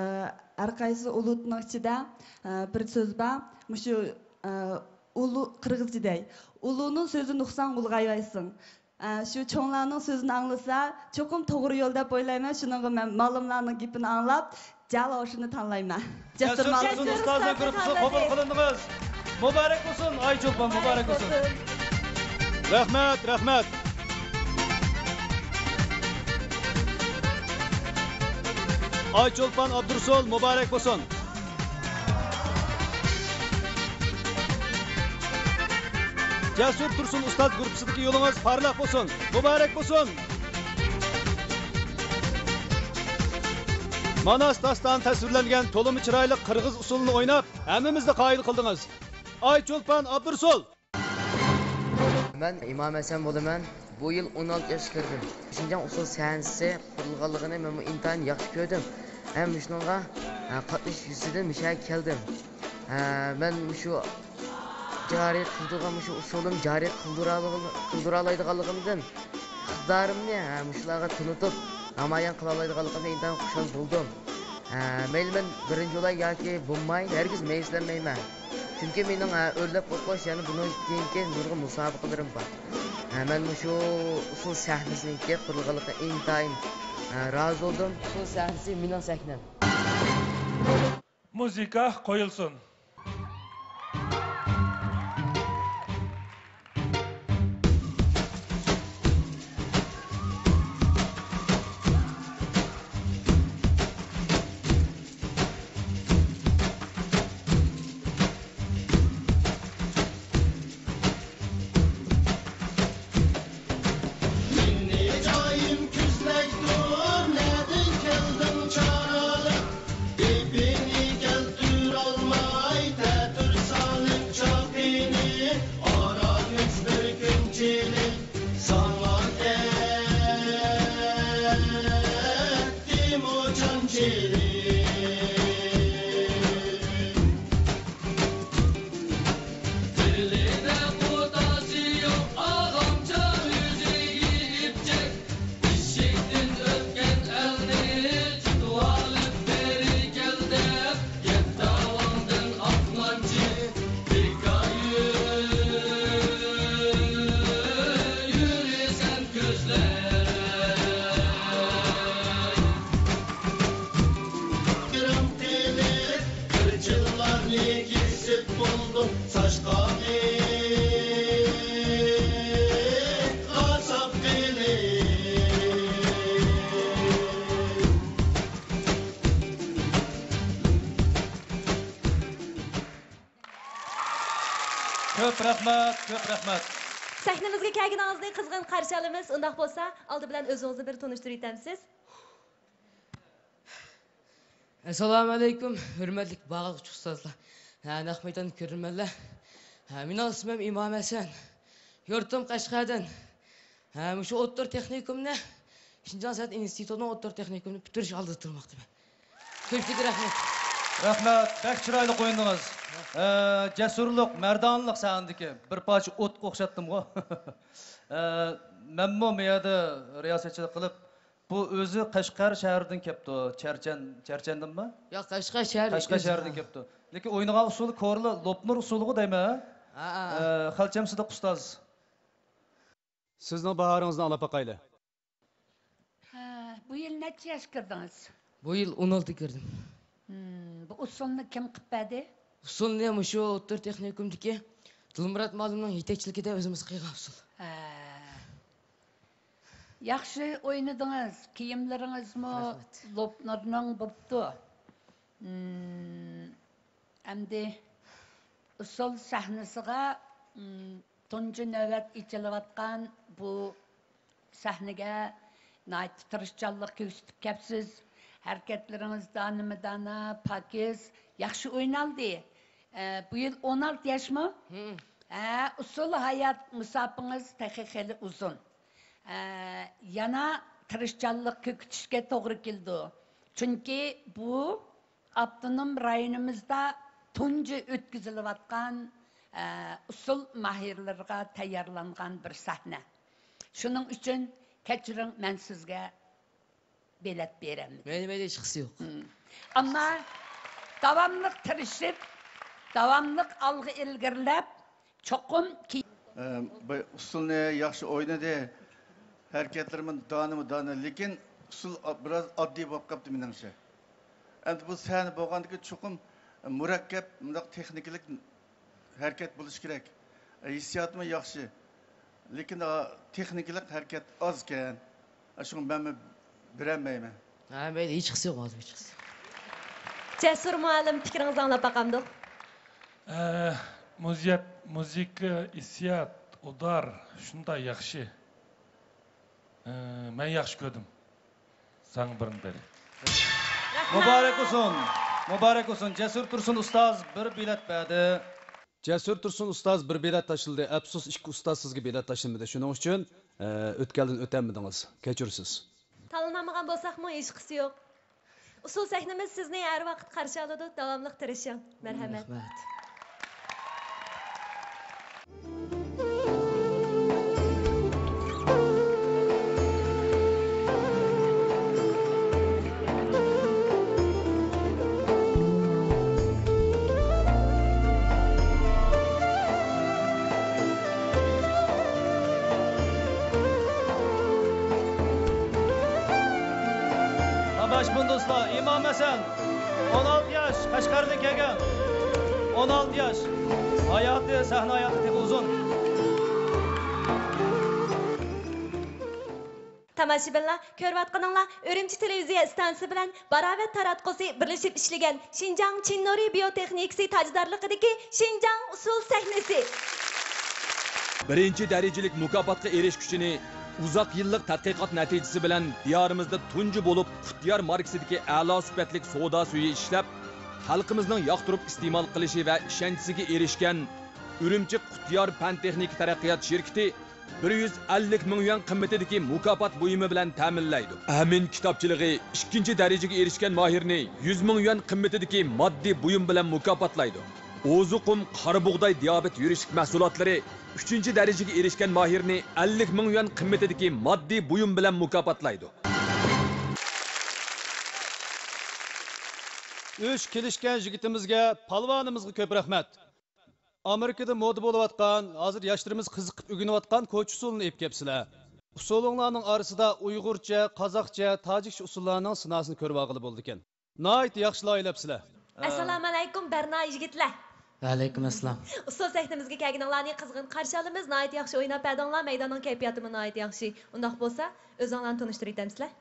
ھەر قايسى ئۇلۇتنىڭ ئىچىدە، ئە، بىر سۆز بار. مۇشۇ، ئە، ئۇلۇ قىرغىزچە دەي. ئۇلۇنىڭ سۆزىنى ئۇقساڭ ئۇلغايۋايسىڭ. ئە، شۇ چوڭلارنىڭ سۆزىنى ئاڭلىسا، چوقۇم توغرا يول دەپ ئويلايمەن. شۇنىڭغا مەن مالىملارنىڭ گېپىنى ئاڭلاپ، جەل ئوشۇنى تاللايمەن. جەسۇر جەسۇر مالىم. تۇرسۇن ئۇستازنىڭ گۇرۇپپىسىغا قوبۇل قىلىندىڭىز. مۇبارەك بولسۇن، ئايچولپان، مۇبارەك بولسۇن. رەھمەت، رەھمەت. ئايچولپان ئابدۇرۇسۇل، مۇبارەك بولسۇن. جەسۇر تۇرسۇن ئۇستاز گۇرۇپپىسىدىكى يولىڭىز پارلاق بولسۇن، مۇبارەك بولسۇن! ماناس داستانى تەسۋىرلەنگەن تولىمۇ چىرايلىق قىرغىز ئۇسسۇلىنى ئويناپ، ھەممىمىزنى قايىل قىلدىڭىز. ئاي چولپان ئابدۇرۇسۇل! مەن ئىمام ھەسەن بولىمەن. بۇ يىل ئون ئالتە ياشقا كىردىم. شىنجاڭ ئۇسسۇل سەھنىسى قۇرۇلغانلىقىنى مەنمۇ ئىنتايىن ياخشى كۆردۈم. ھەم مۇشۇنىڭغا، ئە، قاتنىشىش يۈزىسىدىن مۇشۇ يەرگە كەلدىم. ئە، مەن مۇشۇ جارى قىلدۇرغان مۇشۇ ئۇسسۇلۇم جارى قىلدۇرالايدىغانلىقىمدىن، ئىقتىدارىمنى، ھە، مۇشۇلارغا تونۇتۇپ، نامايان قىلالايدىغانلىقىمدىن ئىنتايىن خۇشال بولدۇم. ھە، مەيلى مەن بىرىنچى بولاي ياكى بولماي، ھەرگىز مەيۈسلەنمەيمەن. چۈنكى مېنىڭ، ھە، ئۆرلەپ ئوقۇش، يەنە بۇنىڭ كېيىنكى نۇرغۇن مۇسابىقىلىرىم بار. ھە، مەن مۇشۇ ئۇسسۇل سەھنىسىنىڭكى قۇرۇلغانلىقىغا ئىنتايىن، ھە، رازى بولدۇم. ئۇسسۇل سەھنىسى مېنىڭ سەھنەم. مۇزىكا قويۇلسۇن. مېنى جايىم كۆزلەيدۇ، نەدىن كەلدىڭ چارالىق؟ گېپىنى كەلتۈرەلمەي، تەتۈر سالىپ چاپىنى، ئاران ئۈچ بىر كۈنچىلىك، ساڭا كەتتىمۇ چانچىلىك. تىلىدە قۇداسى يوق، ئاغامچە ئۆزى يېيىپ چەك. ئىشىكتىن ئۆتكەن ئەلنى تۇتۇۋالىپ بېرى كەل دەپ، يەتتە ئاۋاڭدىن ئاتلانچى، بىكار يۈرىسەن كۆزلەپ. گىرىم قىلىپ، قىرچىلارنى كېسىپ بولدۇم، ساچقا قاساپ قىلىپ. كۆپ رەھمەت، كۆپ رەھمەت. سەھنىمىزگە كەلگىنىڭىزنى قىزغىن قارشى ئالىمىز. ئۇنداق بولسا، ئالدى بىلەن ئۆزىڭىزنى بىر تونۇشتۇرۇۋېتەمسىز؟ ئەسسالامۇئەلەيكۇم، ھۆرمەتلىك باغلىقچى ئۇستازلار، ھە، نەق مەيدان كۆرۈرمەنلەر. ھە، مېنىڭ ئىسمىم ئىمام ھەسەن. يۇرتۇم قەشقەردىن. ھە، مۇشۇ ئوتتۇرا تېخنىكومنى، شىنجاڭ سەنئەت ئىنستىتۇتىنىڭ ئوتتۇرا تېخنىكومىنى پۈتتۈرۈش ئالدىدا تۇرماقتىمەن. كۆپچىلىككە رەھمەت. رەھمەت، بەك چىرايلىق ئوينىدىڭىز. ئە، جەسۇرلۇق، مەردانىلىق سەھنىدىكى بىر پارچە ئوتقا ئوخشاتتىمغۇ. ئە، مەنمۇ بۇ يەردە رىياسەتچىلىك قىلىپ، بۇ ئۆزى قەشقەر شەھىرىدىن كەپتۇ، چەرچەن، چەرچەندىنمۇ؟ ياق، قەشقەر شەھىرى قەشقەر ئۆزى. شەھىرىدىن كەپتۇ. لېكىن ئوينىغان ئۇسسۇلى كورلا لوپنۇر ئۇسسۇلىغۇ دەيمەن، ھە؟ ھە، ھە، ھە. ئە، خەلچەم سىدىق ئۇستاز. سىزنىڭ باھارىڭىزنى ئاڭلاپ باقايلى. ھە، بۇ يىل نەچچە ياشقا كىردىڭىز؟ بۇ يىل ئون ئالتە كىردىم. ھىم، بۇ ئۇسسۇلنى كىم قىلىپ بەردى؟ ئۇسسۇلنى مۇشۇ ئوتتۇرا تېخنىكومدىكى دىلمۇرات مۇئەللىمنىڭ يېتەكچىلىكىدە ئۆزىمىز قىلغان ئۇسسۇل. ھە. ياخشى ئوينىدىڭىز. كىيىملىرىڭىزمۇ رەھمەت. لوپنۇرنىڭ بوپتۇ. ھىم، ئەمدى ئۇسسۇل سەھنىسىغا، ھىم، تۇنجى نۆۋەت ئېچىلىۋاتقان بۇ سەھنىگە ناھايىتى تىرىشچانلىق كۆرسىتىپ كەپسىز. ھەرىكەتلىرىڭىز دانىمۇ دانا، پاكىز، ياخشى ئوينالدى. ئە، بۇ يىل ئون ئالتە ياشمۇ؟ ھىم. ھە، ئۇسسۇل ھايات مۇساپىڭىز تېخى خېلى ئۇزۇن. ئە، يەنە تىرىشچانلىق كۆرسىتىشكە توغرا كېلىدۇ. چۈنكى بۇ ئاپتونوم رايونىمىزدا تۇنجى ئۆتكۈزۈلۈۋاتقان، ئە، ئۇسسۇل ماھىرلىرىغا تەييارلانغان بىر سەھنە. شۇنىڭ ئۈچۈن كەچۈرۈڭ، مەن سىزگە بېلەت بېرەلمىدىم. مەيلى، مەيلى، ھېچقىسى يوق. ھىم. ئەمما داۋاملىق تىرىشىپ، داۋاملىق ئالغا ئىلگىرىلەپ، چوقۇم كېيىن. ئە، بۇ ئۇسسۇلنى ياخشى ئوينىدى. ھەرىكەتلىرىمۇ دانىمۇ دانا، لېكىن ئۇسسۇل ئا-، بىراز ئاددىي بولۇپ قاپتۇ مېنىڭچە. ئەمدى بۇ سەھنە بولغاندىكىن چوقۇم مۇرەككەپ، مۇنداق تېخنىكىلىق ھەرىكەت بولۇشى كېرەك. ھېسسىياتمۇ ياخشى. لېكىن، ئا، تېخنىكىلىق ھەرىكەت ئازكەن. شۇڭا مەنمۇ بېرەلمەيمەن. ھە، مەيلى، ھېچقىسى يوق، ھازىر ھېچقىسى. جەسۇر مۇئەللىم، پىكرىڭىزنى ئاڭلاپ باقامدۇق؟ ئە، مۇزىيەت، مۇزىكا، ھېسسىيات، ئۇدار شۇنداق ياخشى. ئە، مەن ياخشى كۆردۈم. ساڭا بىرنى بېرەي. مۇبارەك بولسۇن! مۇبارەك بولسۇن! جەسۇر تۇرسۇن ئۇستاز بىر بېلەت بەردى. جەسۇر تۇرسۇن ئۇستاز بىر بېلەت تاشلىدى. ئەپسۇس، ئىككى ئۇستاز سىزگە بېلەت تاشلىمىدى. شۇنىڭ ئۈچۈن، ئە، ئۆتكەلدىن ئۆتەلمىدىڭىز. كەچۈرىسىز. تاللىنالمىغان بولساقمۇ ھېچقىسى يوق. ئۇسسۇل سەھنىمىز سىزنى ھەر ۋاقىت قارشى ئالىدۇ. داۋاملىق تىرىشىڭ. مەرھەمەت. رەھمەت. تاماشىبىن دوستلار، ئىمام ھەسەن، ئون ئالتە ياش، قەشقەردىن كەلگەن. ئون ئالتە ياش. ھاياتى، سەھنە ھاياتى تېخى ئۇزۇن. تاماشىبىنلار، كۆرۈۋاتقىنىڭلار ئۈرۈمچى تېلېۋىزىيە ئىستانسىسى بىلەن باراۋەت تاراتقۇسى بىرلىشىپ ئىشلىگەن شىنجاڭ چىن نۇرى بىيوتېخنىكىسى تاجدارلىقىدىكى شىنجاڭ ئۇسسۇل سەھنىسى. بىرىنچى دەرىجىلىك مۇكاپاتقا ئېرىشكۈچىنى ئۇزاق يىللىق تەتقىقات نەتىجىسى بىلەن دىيارىمىزدا تۇنجى بولۇپ قۇتيار ماركىسىدىكى ئەلا سۈپەتلىك سودا سۈيى ئىشلەپ، خەلقىمىزنىڭ ياقتۇرۇپ ئىستېمال قىلىشى ۋە ئىشەنچىسىگە ئېرىشكەن ئۈرۈمچى قۇتيار پەن تېخنىكا تەرەققىيات شىركىتى بىر يۈز ئەللىك مىڭ يۈەن قىممىتىدىكى مۇكاپات بۇيۇمى بىلەن تەمىنلەيدۇ. ئەمىن كىتابچىلىقى ئىككىنچى دەرىجىگە ئېرىشكەن ماھىرنى يۈز مىڭ يۈەن قىممىتىدىكى ماددىي بۇيۇم بىلەن مۇكاپاتلايدۇ. ئوزۇقۇم قارا بۇغداي دىيابېت يۈرۈشلۈك مەھسۇلاتلىرى ئۈچىنچى دەرىجىگە ئېرىشكەن ماھىرنى ئەللىك مىڭ يۈەن قىممىتىدىكى ماددىي بۇيۇم بىلەن مۇكاپاتلايدۇ. ئۈچ كېلىشكەن يىگىتىمىزگە، پالۋانىمىزغا كۆپ رەھمەت. ئامېرىكىدا مودا بولۇۋاتقان، ھازىر ياشلىرىمىز قىزىقىپ ئۆگىنىۋاتقان كوچا ئۇسسۇلىنى ئېلىپ كەپسىلەر. ئۇسسۇلۇڭلارنىڭ ئارىسىدا ئۇيغۇرچە، قازاقچە، تاجىكچە ئۇسسۇللارنىڭ سىناسىنى كۆرۈۋالغىلى بولىدىكەن. ناھايىتى ياخشى لايىھەلەپسىلەر. ئەسسالامۇئەلەيكۇم، بەرنا يىگىتلەر. ۋەئەلەيكۇم ئەسسالام. ئۇسسۇل سەھنىمىزگە كەلگىنىڭلارنى قىزغىن قارشى ئالىمىز. ناھايىتى ياخشى ئويناپ بەردىڭلار. مەيداننىڭ كەيپىياتىمۇ ناھايىتى ياخشى. ئۇنداق بولسا، ئۆزۈڭلارنى تونۇشتۇرۇۋېتەمسىلەر؟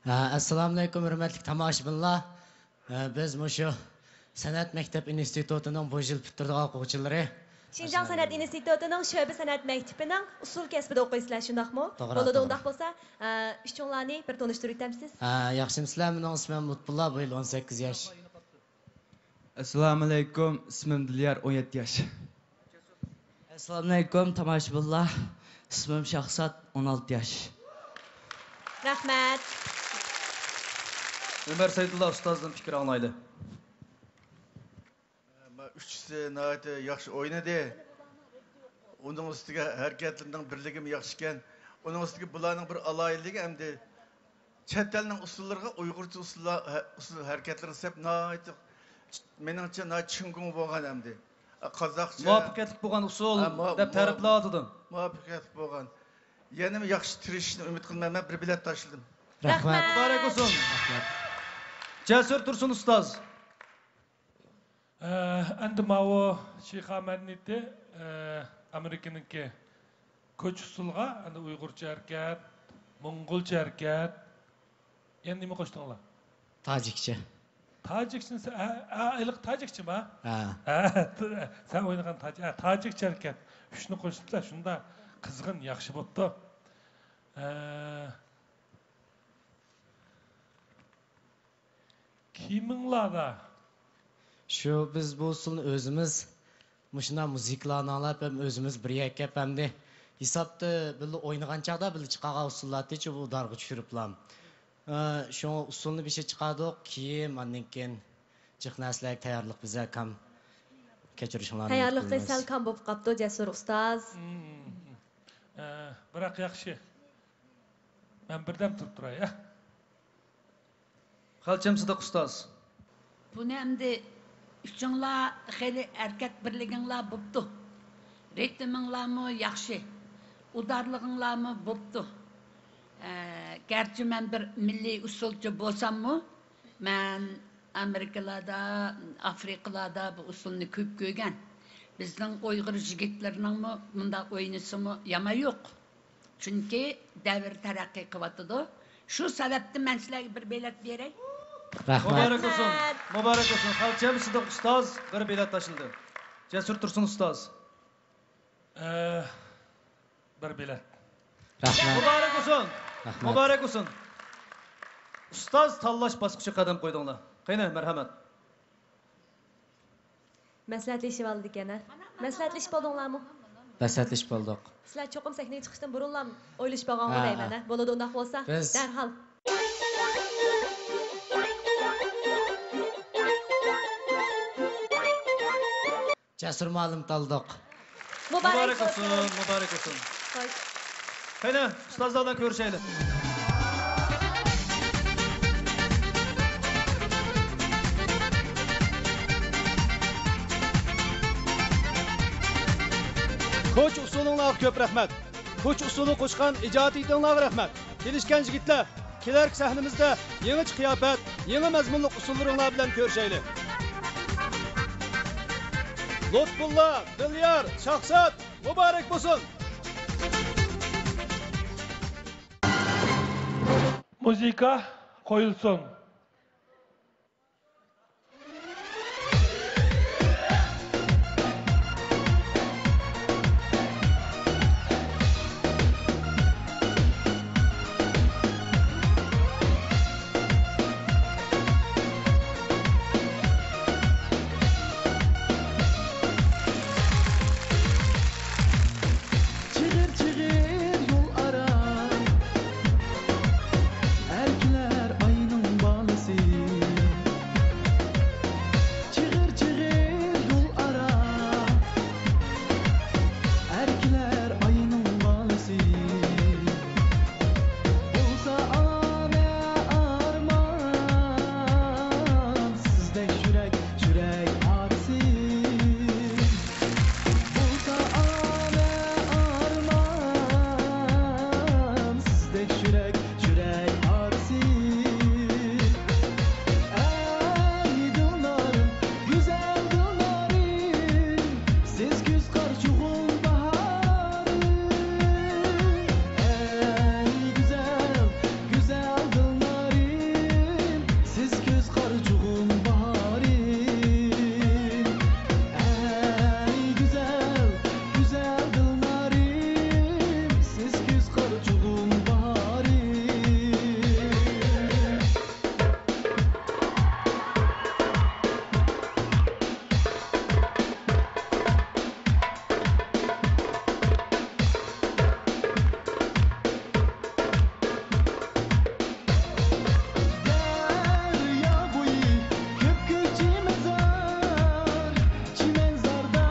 ھە، ئەسسالامۇئەلەيكۇم، ھۆرمەتلىك تاماشىبىنلار. ھە، بىز مۇشۇ سەنئەت مەكتەپ ئىنستىتۇتىنىڭ بۇ يىل پۈتتۈرىدىغان ئوقۇغۇچىلىرى. شىنجاڭ سەنئەت ئىنستىتۇتىنىڭ شۆبە سەنئەت مەكتىپىنىڭ ئۇسسۇل كەسپىدە ئوقۇيسىلەر، شۇنداقمۇ؟ توغرا، بولىدۇ، توغرا. ئۇنداق بولسا، ئە، ئۈچۈڭلارنى بىر تونۇشتۇرۇۋېتەمسىز؟ ھە، ياخشىمۇسىلەر؟ مېنىڭ ئىسمىم لۇتپۇللا، بۇ يىل ئون سەككىز ياش. ئەسسالامۇئەلەيكۇم، ئىسمىم دىليار، ئون يەتتە ياش. ئەسسالامۇئەلەيكۇم، تاماشىبىنلار. ئىسمىم شاھزات، ئون ئالتە ياش. رەھمەت. ئۆمەر سەيدۇللا ئۇستازدىن پىكىر ئاڭلايلى. ما ئۈچىسى ناھايىتى ياخشى ئوينىدى. ئۇنىڭ ئۈستىگە ھەرىكەتلىرىنىڭ بىرلىكىمۇ ياخشىكەن. ئۇنىڭ ئۈستىگە بۇلارنىڭ بىر ئالاھىدىلىكى ئەمدى چەت ئەلنىڭ ئۇسسۇللىرىغا ئۇيغۇرچە ئۇسسۇللار، ھە، ئۇسسۇل ھەرىكەتلىرىنى سەپ ناھايىتى، مېنىڭچە ناھايىتى چىڭگۇڭ بولغان ئەمدى. قازاقچە. مۇۋەپپەقىيەتلىك بولغان ئۇسسۇل ھە، مۇ-، دەپ مۇ-، تەرىپلەۋاتىدۇ. مۇۋەپپەقىيەتلىك بولغان. يەنىمۇ ياخشى تىرىشىشىنى ئۈمىد قىلىمەن. مەن بىر بېلەت تاشلىدىم. رەھمەت. مۇبارەك بولسۇن. رەھمەت. جەسۇر تۇرسۇن ئۇستاز. ئە، ئەمدى ماۋۇ شىخا مەدەنىيىتى، ئە، ئامېرىكىنىڭكى كوچا ئۇسسۇلغا، ئەمدى ئۇيغۇرچە ھەرىكەت، موڭغۇلچە ھەرىكەت، يەنە نېمە قوشتۇڭلار؟ تاجىكچە. تاجىكچىنى سە-، ھە، ھە، ھېلىقى تاجىكچىما؟ ھە. ھە، سەن ئوينىغان تاج-، ھە، تاجىكچە ھەرىكەت. ئۈچنى قوشۇپسىلەر، شۇنداق قىزغىن، ياخشى بوپتۇ. ئە، كىيىمىڭلاردا؟ شۇ، بىز بۇ ئۇسسۇلنى ئۆزىمىز مۇشۇنداق مۇزىكىلارنى ئاڭلاپ، ھەم ئۆزىمىز بىر يەرگە كەپ، ئەمدى ھېسابتا بىللە ئوينىغان چاغدا بىللە چىقارغان ئۇسسۇللاردىچۇ بۇ دارغا چۈشۈرۈپلا. ئە، شۇڭا ئۇسسۇلنى بېشى چىقاردۇق، كىيىم، ئاندىن كېيىن جىق نەرسىلەرگە تەييارلىق بىزە كام. كەچۈرۈشۈڭلارنى ئۈمىد قىلىمىز. تەييارلىقى سەل كام بولۇپ قاپتۇ، جەسۇر ئۇستاز. مم. ئە، بىراق ياخشى. مەن بىردەم تۇرۇپ تۇراي، ھە؟ خەلچەم سىدىق ئۇستاز. بۇنى ئەمدى ئۈچۈڭلار خېلى ھەرىكەت بىرلىكىڭلار بوپتۇ. رىتىمىڭلارمۇ ياخشى. ئۇدارلىقىڭلارمۇ بوپتۇ. ئە، گەرچە مەن بىر مىللىي ئۇسسۇلچى بولساممۇ، مەن ئامېرىكىلاردا، ئافرىقىلاردا بۇ ئۇسسۇلنى كۆپ كۆرگەن. بىزنىڭ ئۇيغۇر يىگىتلىرىنىڭمۇ مۇنداق ئوينىسىمۇ يامان يوق. چۈنكى دەۋر تەرەققىي قىلىۋاتىدۇ. شۇ سەۋەبتىن مەن سىلەرگە بىر بېلەت بېرەي. رەھمەت. مۇبارەك بولسۇن. رەھمەت. مۇبارەك بولسۇن. خەلچەم سىدىق ئۇستاز بىر بېلەت تاشلىدى. جەسۇر تۇرسۇن ئۇستاز. ئە، بىر بېلەت. رەھمەت. مۇبارەك بولسۇن. رەھمەت. مۇبارەك بولسۇن. ئۇستاز تاللاش باسقۇچىغا قەدەم قويدۇڭلار. قېنى، مەرھەمەت. مەسلىھەتلىشىۋالىدىكەن، ھە؟ مەسلىھەتلىشىپ بولدۇڭلارمۇ؟ مەسلىھەتلىشىپ بولدۇق. سىلەر چوقۇم سەھنىگە چىقىشتىن بۇرۇنلا ئويلىشىپ بولغانغۇ دەيمەن، ھە؟ بولىدۇ، ئۇنداق بولسا، بىز دەرھال. جەسۇر مۇئەللىم تالدۇق. مۇبارەك بولسۇن، مۇبارەك بولسۇن. خوش. قېنى، ئۇستازلار بىلەن كۆرۈشەيلى. كوچا ئۇسسۇلۇڭلارغا كۆپ رەھمەت. كوچا ئۇسسۇلىغا قوشقان ئىجادىيىتىڭلارغا رەھمەت. كېلىشكەن يىگىتلەر، كېلەركى سەھنىمىزدە يېڭىچە قىياپەت، يېڭى مەزمۇنلۇق ئۇسسۇللىرىڭلار بىلەن كۆرۈشەيلى. لۇتپۇللا، دىليار، شاھزات، مۇبارەك بولسۇن! مۇزىكا قويۇلسۇن. چىغىر چىغىر يول ئارا، ئەركىلەر ئاينىڭ بالىسى. چىغىر چىغىر يول ئارا، ئەركىلەر ئاينىڭ بالىسى. بولسا ئانا ئارمان، سىزدەك يۈرەك، يۈرەك ئارىسى. بولسا ئانا ئارمان، سىزدەك يۈرەك، يۈرەك ئارىسى. ئەي دىلنارىم، گۈزەل دىلنارىم، سىز كۈز قارچۇغۇم باھارىم. ئەي گۈزەل، گۈزەل دىلنارىم، سىز كۈز قارچۇغۇم باھارىم. ئەي گۈزەل، گۈزەل دىلنارىم، سىز كۈز قارچۇغۇم باھارىم. دەريا بويى كۆپكۆك چىمەنزار، چىمەنزاردا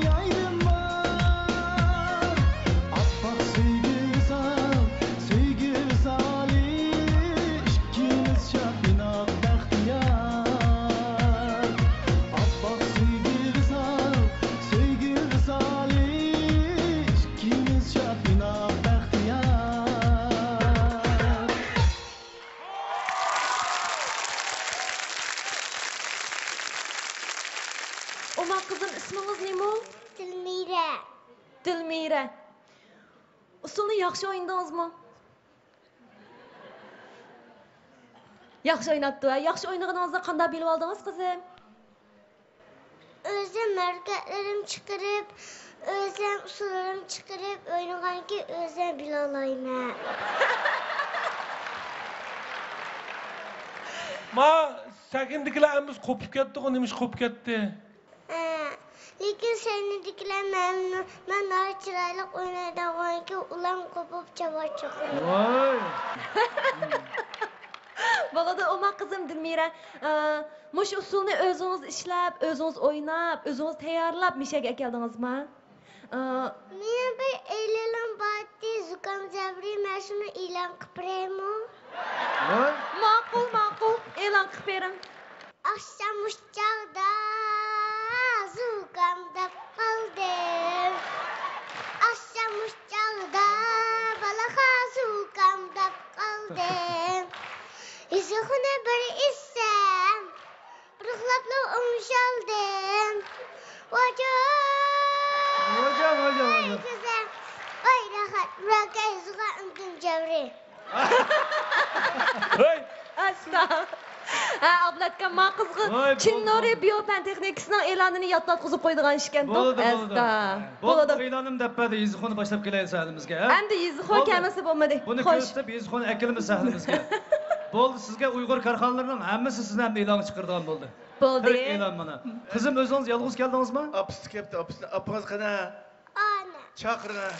يايلىنار. ئاپئاق سۆيگۈ ۋىسال، سۆيگۈ ۋىسالى، ئىككىمىز شاد، ئىناق، بەختىيار. ئاپئاق سۆيگۈ ۋىسال، سۆيگۈ ۋىسالى، ئىككىمىز شاد، ئىناق، بەختىيار. ئوماق قىزىم، ئىسمىڭىز نېمە؟ دىلمىرە. دىلمىرە. ئۇسسۇلنى ياخشى ئوينىدىڭىزمۇ؟ ياخشى ئويناپتۇ، ھە؟ ياخشى ئوينىغىنىڭىزنى قانداق بىلىۋالدىڭىز، قىزىم؟ ئۆزۈم ھەرىكەتلىرىم چىقىرىپ، ئۆزۈم ئۇسسۇللىرىم چىقىرىپ ئوينىغانكىن ئۆزۈم بىلالايمەن. ما سەھنىدىكىلەر ھەممىسى قوپۇپ كەتتىغۇ، نېمە ئىش قوپۇپ كەتتى؟ ھە، لېكىن سەھنىدىكىلەر مەن، مەن ناھايىتى چىرايلىق ئوينايدىغانكىن ئۇلارمۇ قوپۇپ چاۋاك چېقىدۇ. ۋاي! بولىدۇ، ئوماق قىزىم دىلمىرە. ئە، مۇشۇ ئۇسسۇلنى ئۆزىڭىز ئىشلەپ، ئۆزىڭىز ئويناپ، ئۆزىڭىز تەييارلاپ مىشەگە ئەكەلدىڭىزما؟ ئە، مېنىڭ بىر ئېلانىم بارتتى، زۇكام جەۋرى، مەن شۇنى ئېلان قىلىپ بېرەيمۇ؟ ۋاي! ماقۇل، ماقۇل، ئېلان قىلىپ بېرىڭ. ئاخشام مۇشۇ چاغدا زۇكامداپ قالدىم. ئاخشام مۇشۇ چاغدا بالىغا زۇكامداپ قالدىم. يېزىخۇنى بىر ئىچسەم، بىر ئۇخلاپلا ئوڭشالدىم. ۋاجاي! ۋاجاي، ۋاجاي، ۋاي ۋاجاي. كۈزەم، ۋاي راھەت، راكەي زۇكام ئۈندۈم جەۋرى. ھەي! ئاستا. ھە، ئابلەتكەم، ما قىزغا ۋاي، چىن بولدى، نۇرى بولدى. بىيو پەن تېخنىكىسىنىڭ ئېلانىنى يادلاتقۇزۇپ قويىدىغان ئىشكەن. بولىدۇ، بولىدۇ. ئاستا. بولدى، بولىدۇ. بۇ ئېلانىم دەپ بەردى، يېزىخۇنى باشلاپ كېلەيلى سەھنىمىزگە، ھە؟ ئەمدى يېزىخۇن بولدى. كەلمىسە بولمىدى. بۇنى خوش. كۆرسىتىپ، يېزىخۇنى ئەكېلىمىز سەھنىمىزگە. بولدى، سىزگە ئۇيغۇر كارخانىلىرىنىڭ ھەممىسى سىزنى ئەمدى ئېلانغا چىقىرىدىغان بولدى. بولدى. قىرىق ئېلان مانا. قىزىم، ئۆزىڭىز يالغۇز كەلدىڭىزمۇ؟ ئاپىسى كەپتۇ، ئاپىسى. ئاپىڭىز قېنى؟ ئانا. چاقىرىڭ.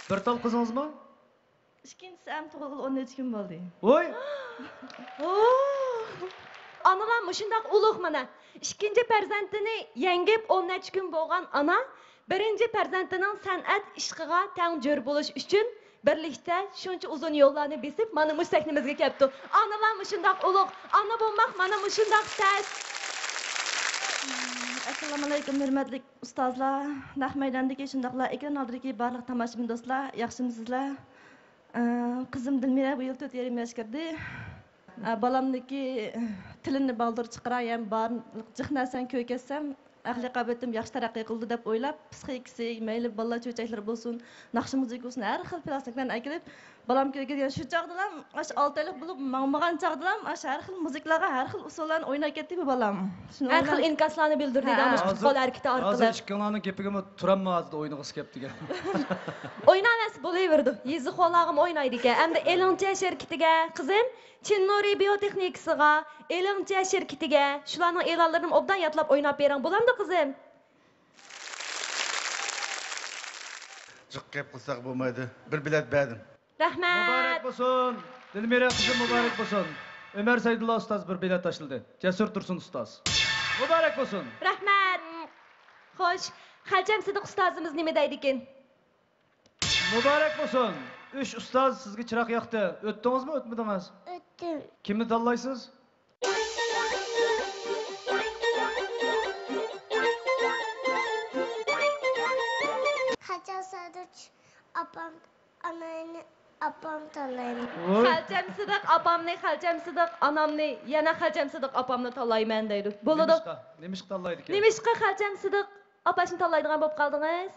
بىر تال قىزىڭىزمۇ؟ ئىككىنچىسى ئەمدى تۇغۇلغىلى ئون نەچچە كۈن بولدى. ۋوي! ئانىلار مۇشۇنداق ئۇلۇغ مانا. ئىككىنچى پەرزەنتىنى يەڭگىپ ئون نەچچە كۈن بولغان ئانا بىرىنچى پەرزەنتىنىڭ سەنئەت ئىشقىغا تەڭ جۆر بولۇش ئۈچۈن بىرلىكتە شۇنچە ئۇزۇن يوللارنى بېسىپ، مانا مۇشۇ سەھنىمىزگە كەپتۇ. ئانىلار مۇشۇنداق ئۇلۇغ، ئانا بولماق مانا مۇشۇنداق تەس. ئەسسالامۇئەلەيكۇم، ھۆرمەتلىك ئۇستازلار، نەق مەيداندىكى، شۇنداقلا ئېكران ئالدىدىكى بارلىق تاماشىبىن دوستلار، ياخشىمۇسىزلەر؟ ئە، قىزىم دىلمىرە بۇ يىل تۆت يېرىم ياش كىردى. ئە، بالامنىڭكى تىلىنى بالدۇر چىقىراي ھەم بارلىق جىق نەرسىنى كۆركەزسەم، ئەقلىي قابىلىيىتىم ياخشى تەرەققىي قىلىدۇ دەپ ئويلاپ، پىسخىكىسى، مەيلى بالىلار چۆچەكلىرى بولسۇن، ناخشا مۇزىكا بولسۇن، ھەر خىل پىلاستىنكىلارنى ئەكېلىپ، بالام كۆرگەزگەن. شۇ چاغدىلام، ئاشۇ ئالتە ئايلىق بولۇپ ماڭمىغان چاغدىلام، ئاشۇ ھەر خىل مۇزىكىلارغا، ھەر خىل ئۇسسۇللارنى ئويناپ كەتتى بۇ بالام. شۇنىڭ ھەر خىل بىلەن ئىنكاسلارنى بىلدۈردى، ھە. دەڭمۇ قول ھەرىكىتى ئارقىلىق. ھازىر ئىككىڭلارنىڭ گېپىگىمۇ تۇرالماي ھازىر ئوينىغۇسى كەپتىكەن. ئويناۋەرسە بولۇۋېرىدۇ. يېزا قولاغىمۇ ئوينايدىكەن. ئەمدى ئېلىڭچە شىركىتىگە قىزىم، چىن نۇرى بىيوتېخنىكىسىغا، ئېلىڭچە شىركىتىگە، شۇلارنىڭ ئېلانلىرىنى ئوبدان يادلاپ ئويناپ بېرىڭ، بولامدۇ قىزىم؟ جىق گەپ قىلساق بولمايدۇ. بىر بېلەت بەردىم. رەھمەت. مۇبارەك بولسۇن. دىلمىرە قىزىم، مۇبارەك بولسۇن. ئۆمەر سەيدۇللا ئۇستاز بىر بېلەت تاشلىدى. جەسۇر تۇرسۇن ئۇستاز. مۇبارەك بولسۇن. رەھمەت. خوش، خەلچەم سىدىق ئۇستازىمىز نېمە دەيدىكىن؟ مۇبارەك بولسۇن! ئۈچ ئۇستاز سىزگە چىراغ ياقتى. ئۆتتىڭىزمۇ، ئۆتمىدىڭىز؟ ئۆتتۈم. كىمنى تاللايسىز؟ خەلچەم سىدىق ئاپام، ئانامنى ئاپام تاللايمەن. ۋوي. خەلچەم سىدىق ئاپامنى، خەلچەم سىدىق ئانامنى، يەنە خەلچەم سىدىق ئاپامنى تاللايمەن دەيدۇ. بولىدۇ. نېمىشقا؟ نېمىشقا تاللايدىكەن؟ نېمىشقا خەلچەم سىدىق ئاپاشنى تاللايدىغان بولۇپ قالدىڭىز؟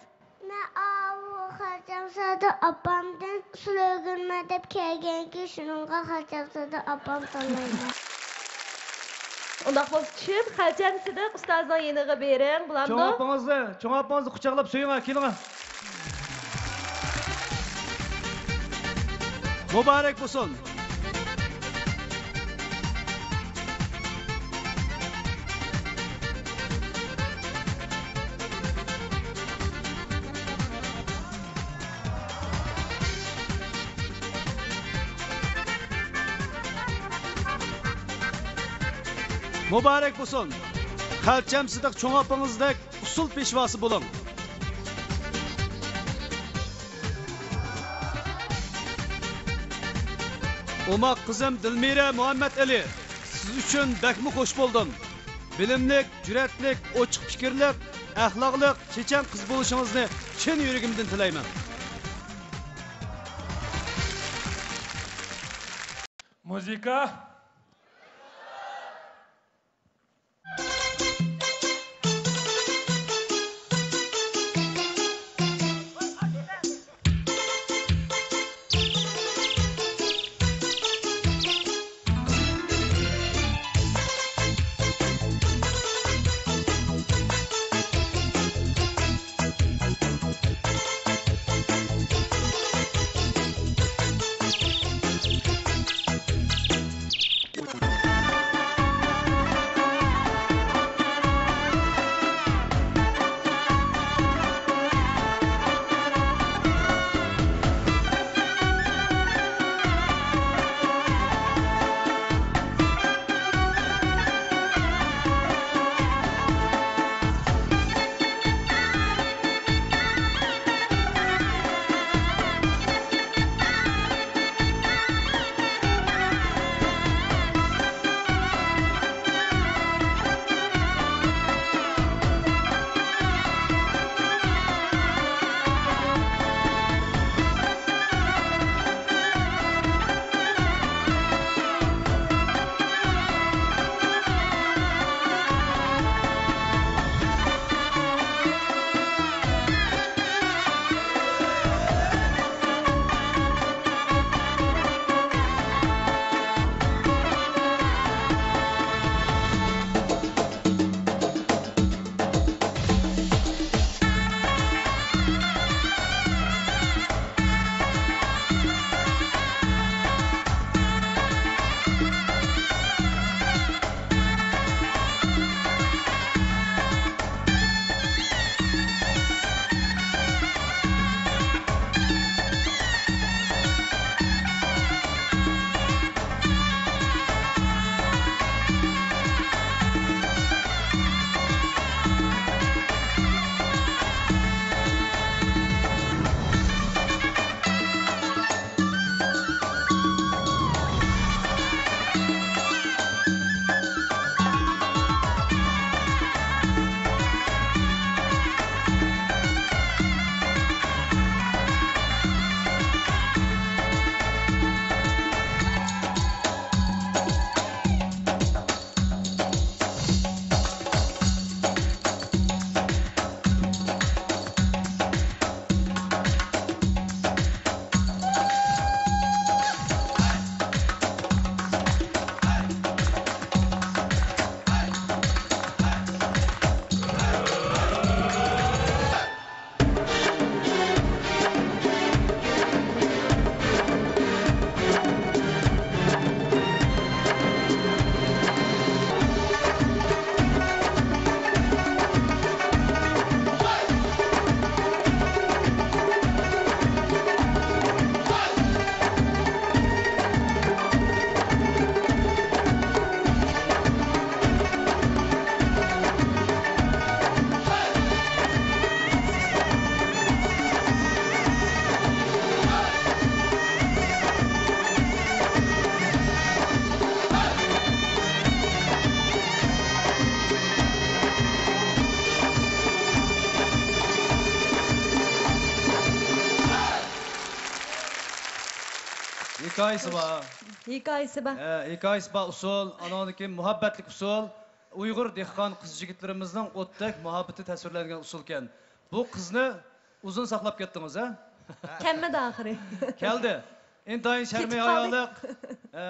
مەن ئاۋۇ خەلچەم سىدىق ئاپامدىن ئۇسسۇل ئۆگىنىمەن دەپ كەلگەنكى، شۇنىڭغا خەلچەم سىدىق ئاپام تاللايمەن. ئۇنداق بولسا چۈشۈپ، خەلچەم سىدىق ئۇستازنىڭ يېنىغا بېرىڭ، چوڭ بولامدۇ؟ ئاپىڭىزنى، چوڭ ئاپىڭىزنى قۇچاقلاپ سۆيۈڭ، كېلىڭ. مۇبارەك بولسۇن! مۇبارەك بولسۇن! خەلچەم سىدىق چوڭ ئاپىڭىزدەك ئۇسسۇل پېشۋاسى بولۇڭ! ئوماق قىزىم دىلمىرە مۇھەممەتئېلى، سىز ئۈچۈن بەكمۇ خوش بولدۇم. بىلىملىك، جۈرئەتلىك، ئوچۇق پىكىرلىك، ئەخلاقلىق، چېچەن قىز بولۇشىڭىزنى چىن يۈرىكىمدىن تىلەيمەن. مۇزىكا. ھېكايىسى بار. ھېكايىسى بار. ھە، ھېكايىسى بار ئۇسسۇل، ئانىڭدىن كېيىن مۇھەببەتلىك ئۇسسۇل. ئۇيغۇر دېھقان قىز-يىگىتلىرىمىزنىڭ ئوتتەك مۇھەببىتى تەسۋىرلەنگەن ئۇسسۇلكەن. بۇ قىزنى ئۇزۇن ساقلاپ كەتتىڭىز، ھە؟ كەلمىدى ئاخىرى. كەلدى. ئىنتايىن شەرمى كېتىپ قالدى. ھايالىق، ئە،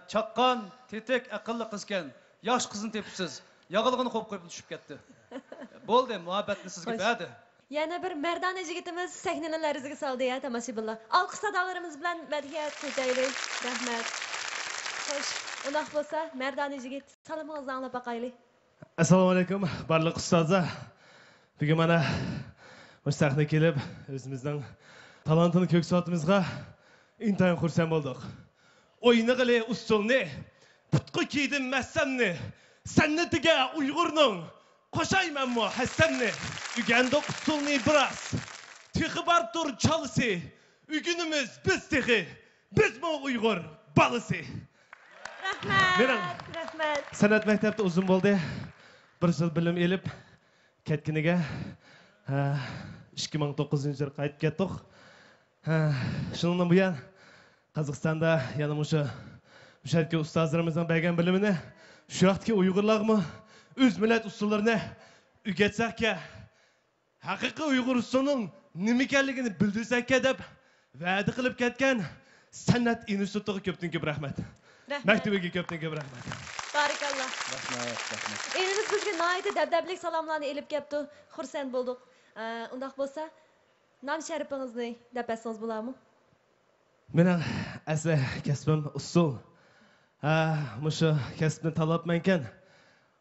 چاققان، تېتىك، ئەقىللىق قىزكەن. ياخشى قىزنى تېپىپسىز. ياغلىقىنى قويۇپ قويۇپ چۈشۈپ كەتتى. بولدى، مۇھەببەتنى سىزگە خوش. بەردى. يەنە بىر مەردانە يىگىتىمىز سەھنىنى لەرزىگە سالدى، ھە، تاماشىبىنلار. ئالقىش سادالىرىمىز بىلەن مەدھىيە قىلىپ ئۆتەيلى. رەھمەت. خوش، ئۇنداق بولسا، مەردانە يىگىت، سالىمىڭىزنى ئاڭلاپ باقايلى. ئەسسالامۇئەلەيكۇم، بارلىق ئۇستازلار. بۈگۈن مانا مۇشۇ سەھنىگە كېلىپ، ئۆزىمىزنىڭ تالانتىنى كۆرسىتىۋاتىمىزغا ئىنتايىن خۇرسەن بولدۇق. ئوينىغىلى ئۇسسۇلنى، پۇتقا كىيدىم مەسسەمنى، سەنئىتىگە ئۇيغۇرنىڭ قوشايمەنمۇ ھەسسەمنى. ئۆگەندۇق ئۇسسۇلنى بىراز، تېخى باردۇر چالىسى، ئۆگىنىمىز بىز تېخى، بىزمۇ ئۇيغۇر بالىسى. رەھمەت، مېنىڭ رەھمەت. سەنئەت مەكتەپتە ئۇزۇن بولدى. بىر يىل بىلىم ئېلىپ كەتكىنىگە، ھە، ئىككى مىڭ توققۇزىنچى يىل قايتىپ كەتتۇق. ھە، شۇنىڭدىن بۇيان قازاقىستاندا يەنە مۇشۇ، مۇشۇ يەردىكى ئۇستازلىرىمىزنىڭ بەرگەن بىلىمىنى شۇ ياقتىكى ئۇيغۇرلارغىمۇ ئۆز مىللەت ئۇسسۇللىرىنى ئۆگەتسەككە، ھەقىقىي ئۇيغۇر ئۇسسۇلىنىڭ نېمە ئىكەنلىكىنى بىلدۈرسەككە دەپ ۋەدە قىلىپ كەتكەن سەنئەت ئىنستىتۇتىغا كۆپتىن كۆپ رەھمەت. رەھمەت. مەكتىۋىگە كۆپتىن كۆپ رەھمەت. بارىكاللا. رەھمەت، رەھمەت. ئىنىمىز بىزگە ناھايىتى دەبدەبىلىك سالاملارنى ئېلىپ كەپتۇ. خۇرسەن بولدۇق. ئە، ئۇنداق بولسا، نام شەرىپىڭىزنى دەپ بەرسىڭىز بولارمۇ؟ مېنىڭ ئەسلى كەسپىم ئۇسسۇل. ھە، مۇشۇ كەسىپنى تاللاپمەنكەن.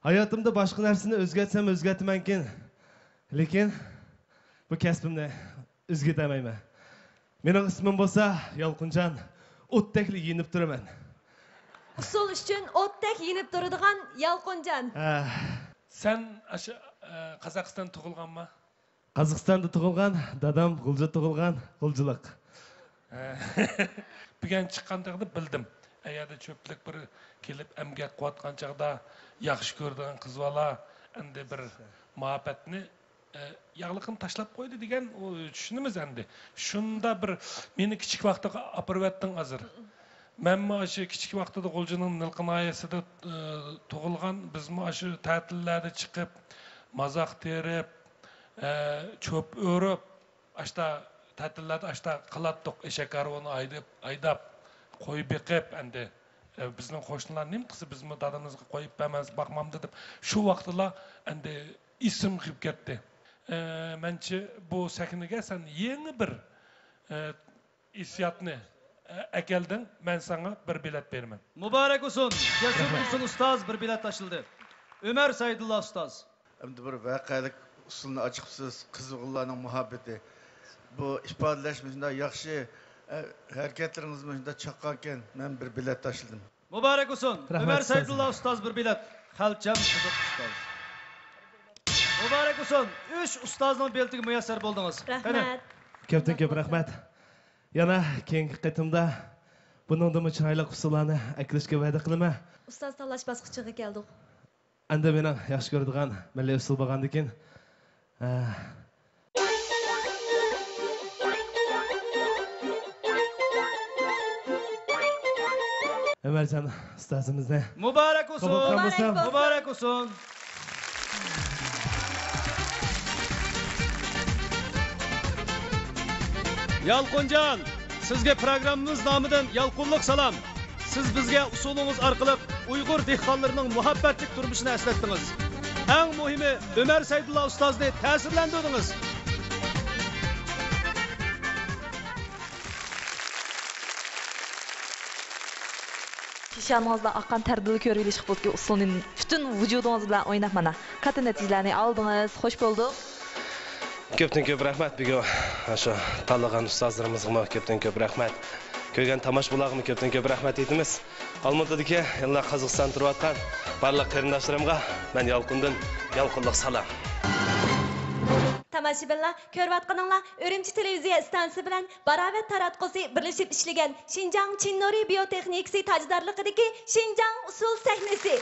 ھاياتىمدا باشقا نەرسىنى ئۆزگەرتسەم ئۆزگەرتىمەنكىن. لېكىن بۇ كەسپىمنى ئۆزگەرتەلمەيمەن. مېنىڭ ئىسمىم بولسا يالقۇنجان، ئوتتەكلا يېنىپ تۇرىمەن. ئۇسسۇل ئۈچۈن ئوتتەك يېنىپ تۇرىدىغان يالقۇنجان. ھە. سەن ئاشۇ، ئە، قازاقىستاندا تۇغۇلغانما؟ قازاقىستاندا تۇغۇلغان، دادام غۇلجىدا تۇغۇلغان، غۇلجىلىق. بۈگۈن چىققان چاغدا بىلدىم. ئەگەردە كۆپچىلىك بىر كېلىپ ئەمگەك قىلىۋاتقان چاغدا ياخشى كۆرىدىغان قىز بالا ئەمدى بىر مۇھەببەتنى، ئە، ياغلىقىنى تاشلاپ قويدى دېگەن، ئۇ چۈشىنىمىز ئەمدى. شۇندا بىر مېنى كىچىك ۋاقتىغا ئاپىرىۋەتتىڭ ھازىر. مەنمۇ ئاشۇ كىچىك ۋاقتىدا غۇلجىنىڭ نىلقا ناھىيەسىدە، ئە، تۇغۇلغان. بىزمۇ ئاشۇ تەتىللەردە چىقىپ، مازاق تېرىپ، ئە، چۆپ ئۆرۈپ، ئاشتا تەتىللەردە ئاشتا قىلاتتۇق، ئېشەك ھارۋىنى ھايداپ، ھايداپ، قوي بېقىپ، ئەمدى، ئە، بىزنىڭ قوشنىلار نېمە قىلسا، بىزمۇ دادىمىزغا قويۇپ بەرمەس، باقمامدۇ دەپ، شۇ ۋاقىتلا ئەمدى ئېسىمگە كىرىپ كەتتى. ئە، مەنچە بۇ سەھنىگە سەن يېڭى بىر، ئە، ھېسسىياتنى، ئە، ئەكەلدىڭ، مەن ساڭا بىر بېلەت بېرىمەن. مۇبارەك بولسۇن! جەسۇر تۇرسۇن ئۇستاز بىر بېلەت تاشلىدى. ئۆمەر سەيدۇللا ئۇستاز. ئەمدى بىر ۋەقەلىك ئۇسسۇلنى ئاچىقىپسىز، قىزىغىنلارنىڭ مۇھەببىتى. بۇ ئىپادىلەشمۇ شۇنداق ياخشى، ئە، ھەرىكەتلىرىڭىزمۇ شۇنداق چاققانكەن، مەن بىر بېلەت تاشلىدىم. مۇبارەك بولسۇن! رەھمەت، ئۆمەر ئۇستاز. سەيدۇللا ئۇستاز بىر بېلەت. خەلچەم سىدىق ئۇستاز. مۇبارەك بولسۇن! ئۈچ ئۇستازنىڭ بېلىتىگە مۇيەسسەر بولدىڭىز. رەھمەت. قېنى. كۆپتىن كۆپ رەھمەت. يەنە كېيىنكى قېتىمدا بۇنىڭدىنمۇ چىرايلىق ئۇسسۇللارنى ئەكېلىشكە ۋەدە قىلىمەن. ئۇستاز تاللاش باسقۇچىغا كەلدۇق. ئەمدى مېنىڭ ياخشى كۆرىدىغان مىللىي ئۇسسۇل بولغاندىكىن، ئە، ئۆمەرجان ئۇستازىمىزنى مۇبارەك بولسۇن! قوبۇل قىلغان بولسام. مۇبارەك بولسۇن! يالقۇنجان، سىزگە پروگراممىمىز نامىدىن يالقۇنلۇق سالام. سىز بىزگە ئۇسسۇلىڭىز ئارقىلىق ئۇيغۇر دېھقانلىرىنىڭ مۇھەببەتلىك تۇرمۇشىنى ئەسلەتتىڭىز. ئەڭ مۇھىمى، ئۆمەر سەيدۇللا ئۇستازنى تەسىرلەندۈردىڭىز. پېشانىڭىزدا ئاققان تەردىنلا كۆرۈۋېلىشقا بولىدىكى ئۇسسۇلنى پۈتۈن ۋۇجۇدىڭىز بىلەن ئويناپ، مانا، كاتتا نەتىجىلەرنى ئالدىڭىز. خوش بولدۇق. كۆپتىن كۆپ رەھمەت. بۈگۈن شۇ تاللىغان ئۇستازلىرىمىزغىمۇ كۆپتىن كۆپ رەھمەت. كۆرگەن تاماشىبىنلارغىمۇ كۆپتىن كۆپ رەھمەت ئېيتىمىز. ئالمۇتىدىكى يەنىلا قازاقىستاندا تۇرۇۋاتقان بارلىق قېرىنداشلىرىمغا مەن يالقۇندىن يالقۇنلۇق سالام. تاماشىبىنلار، كۆرۈۋاتقىنىڭلار ئۈرۈمچى تېلېۋىزىيە ئىستانسىسى بىلەن باراۋەت تاراتقۇسى بىرلىشىپ ئىشلىگەن شىنجاڭ چىن نۇرى بىيوتېخنىكىسى تاجدارلىقىدىكى شىنجاڭ ئۇسسۇل سەھنىسى.